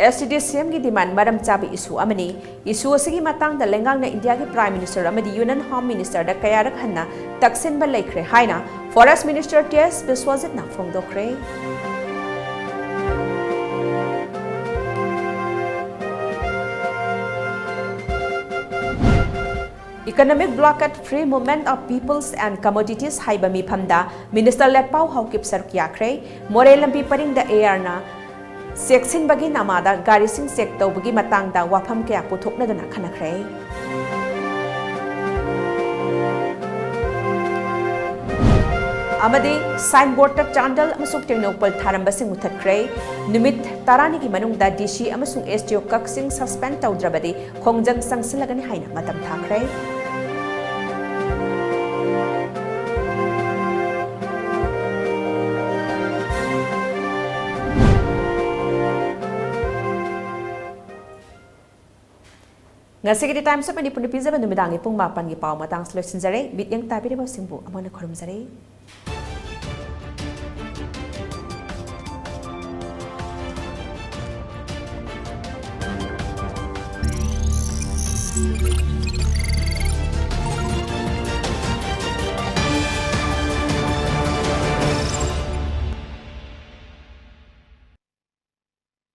S T D C M ꯒꯤ demand ꯃꯔꯝ ꯆꯥꯕ issue ꯑꯃꯅꯤ꯫ Issue ꯑꯁꯤꯒꯤ ꯃꯇꯥꯡꯗ ꯂꯩꯉꯥꯛꯅ ꯏꯟꯗꯤꯌꯥꯒꯤ Prime Minister ꯑꯃꯗꯤ Union Home Minister ꯗ ꯀꯌꯥꯔꯛ ꯍꯟꯅ ꯇꯛꯁꯤꯟꯕ ꯂꯩꯈ꯭ꯔꯦ ꯍꯥꯏꯅ Forest Minister T S ꯕꯤꯁ꯭ꯋꯖꯤꯠꯅ ꯐꯣꯡꯗꯣꯛꯈ꯭ꯔꯦ꯫ Economic blockade, free movement of peoples and commodities ꯍꯥꯏꯕ ꯃꯤꯐꯝꯗ Minister ꯂꯦꯠꯄꯥꯎ ꯍꯥꯎꯀꯤꯞ ꯁꯔꯨꯛ ꯌꯥꯈ꯭ꯔꯦ꯫ ꯃꯣꯔꯦ ꯂꯝꯕꯤ ꯄꯔꯤꯡꯗ A R ꯅ ꯆꯦꯛꯁꯤꯟꯕꯒꯤ ꯅꯃꯥꯗ ꯒꯥꯔꯤꯁꯤꯡ check ꯇꯧꯕꯒꯤ ꯃꯇꯥꯡꯗ ꯋꯥꯐꯝ ꯀꯌꯥ ꯄꯨꯊꯣꯛꯅꯗꯨꯅ ꯈꯟꯅꯈ꯭ꯔꯦ꯫ ꯑꯃꯗꯤ signboard ꯇ ꯆꯥꯟꯗꯦꯜ ꯑꯃꯁꯨꯡ ꯇꯦꯡꯅꯧꯄꯜ ꯊꯥꯔꯝꯕꯁꯤꯡ ꯃꯨꯊꯠꯈ꯭ꯔꯦ꯫ ꯅꯨꯃꯤꯠ ꯇꯔꯥꯅꯤꯒꯤ ꯃꯅꯨꯡꯗ D C ꯑꯃꯁꯨꯡ S D O ꯀꯛꯁꯤꯡ suspend ꯇꯧꯗ꯭ꯔꯕꯗꯤ ꯈꯣꯡꯖꯪ ꯆꯪꯁꯤꯜꯂꯒꯅꯤ ꯍꯥꯏꯅ ꯃꯇꯝ ꯊꯥꯈ꯭ꯔꯦ꯫ ꯉꯁꯤꯒꯤꯗꯤ Times of Manipurꯅ ꯄꯤꯖꯕ ꯅꯨꯃꯤꯗꯥꯡꯒꯤ ꯄꯨꯡ ꯃꯥꯄꯟꯒꯤ ꯄꯥꯎ ꯃꯇꯥꯡꯁꯤꯗ ꯂꯣꯏꯁꯤꯟꯖꯔꯦ꯫ ꯃꯤꯠꯌꯦꯡ ꯇꯥꯕꯤꯔꯤꯕꯁꯤꯡꯕꯨ ꯑꯃꯨꯛ ꯍꯟꯅ ꯈꯨꯔꯨꯝꯖꯔꯤ꯫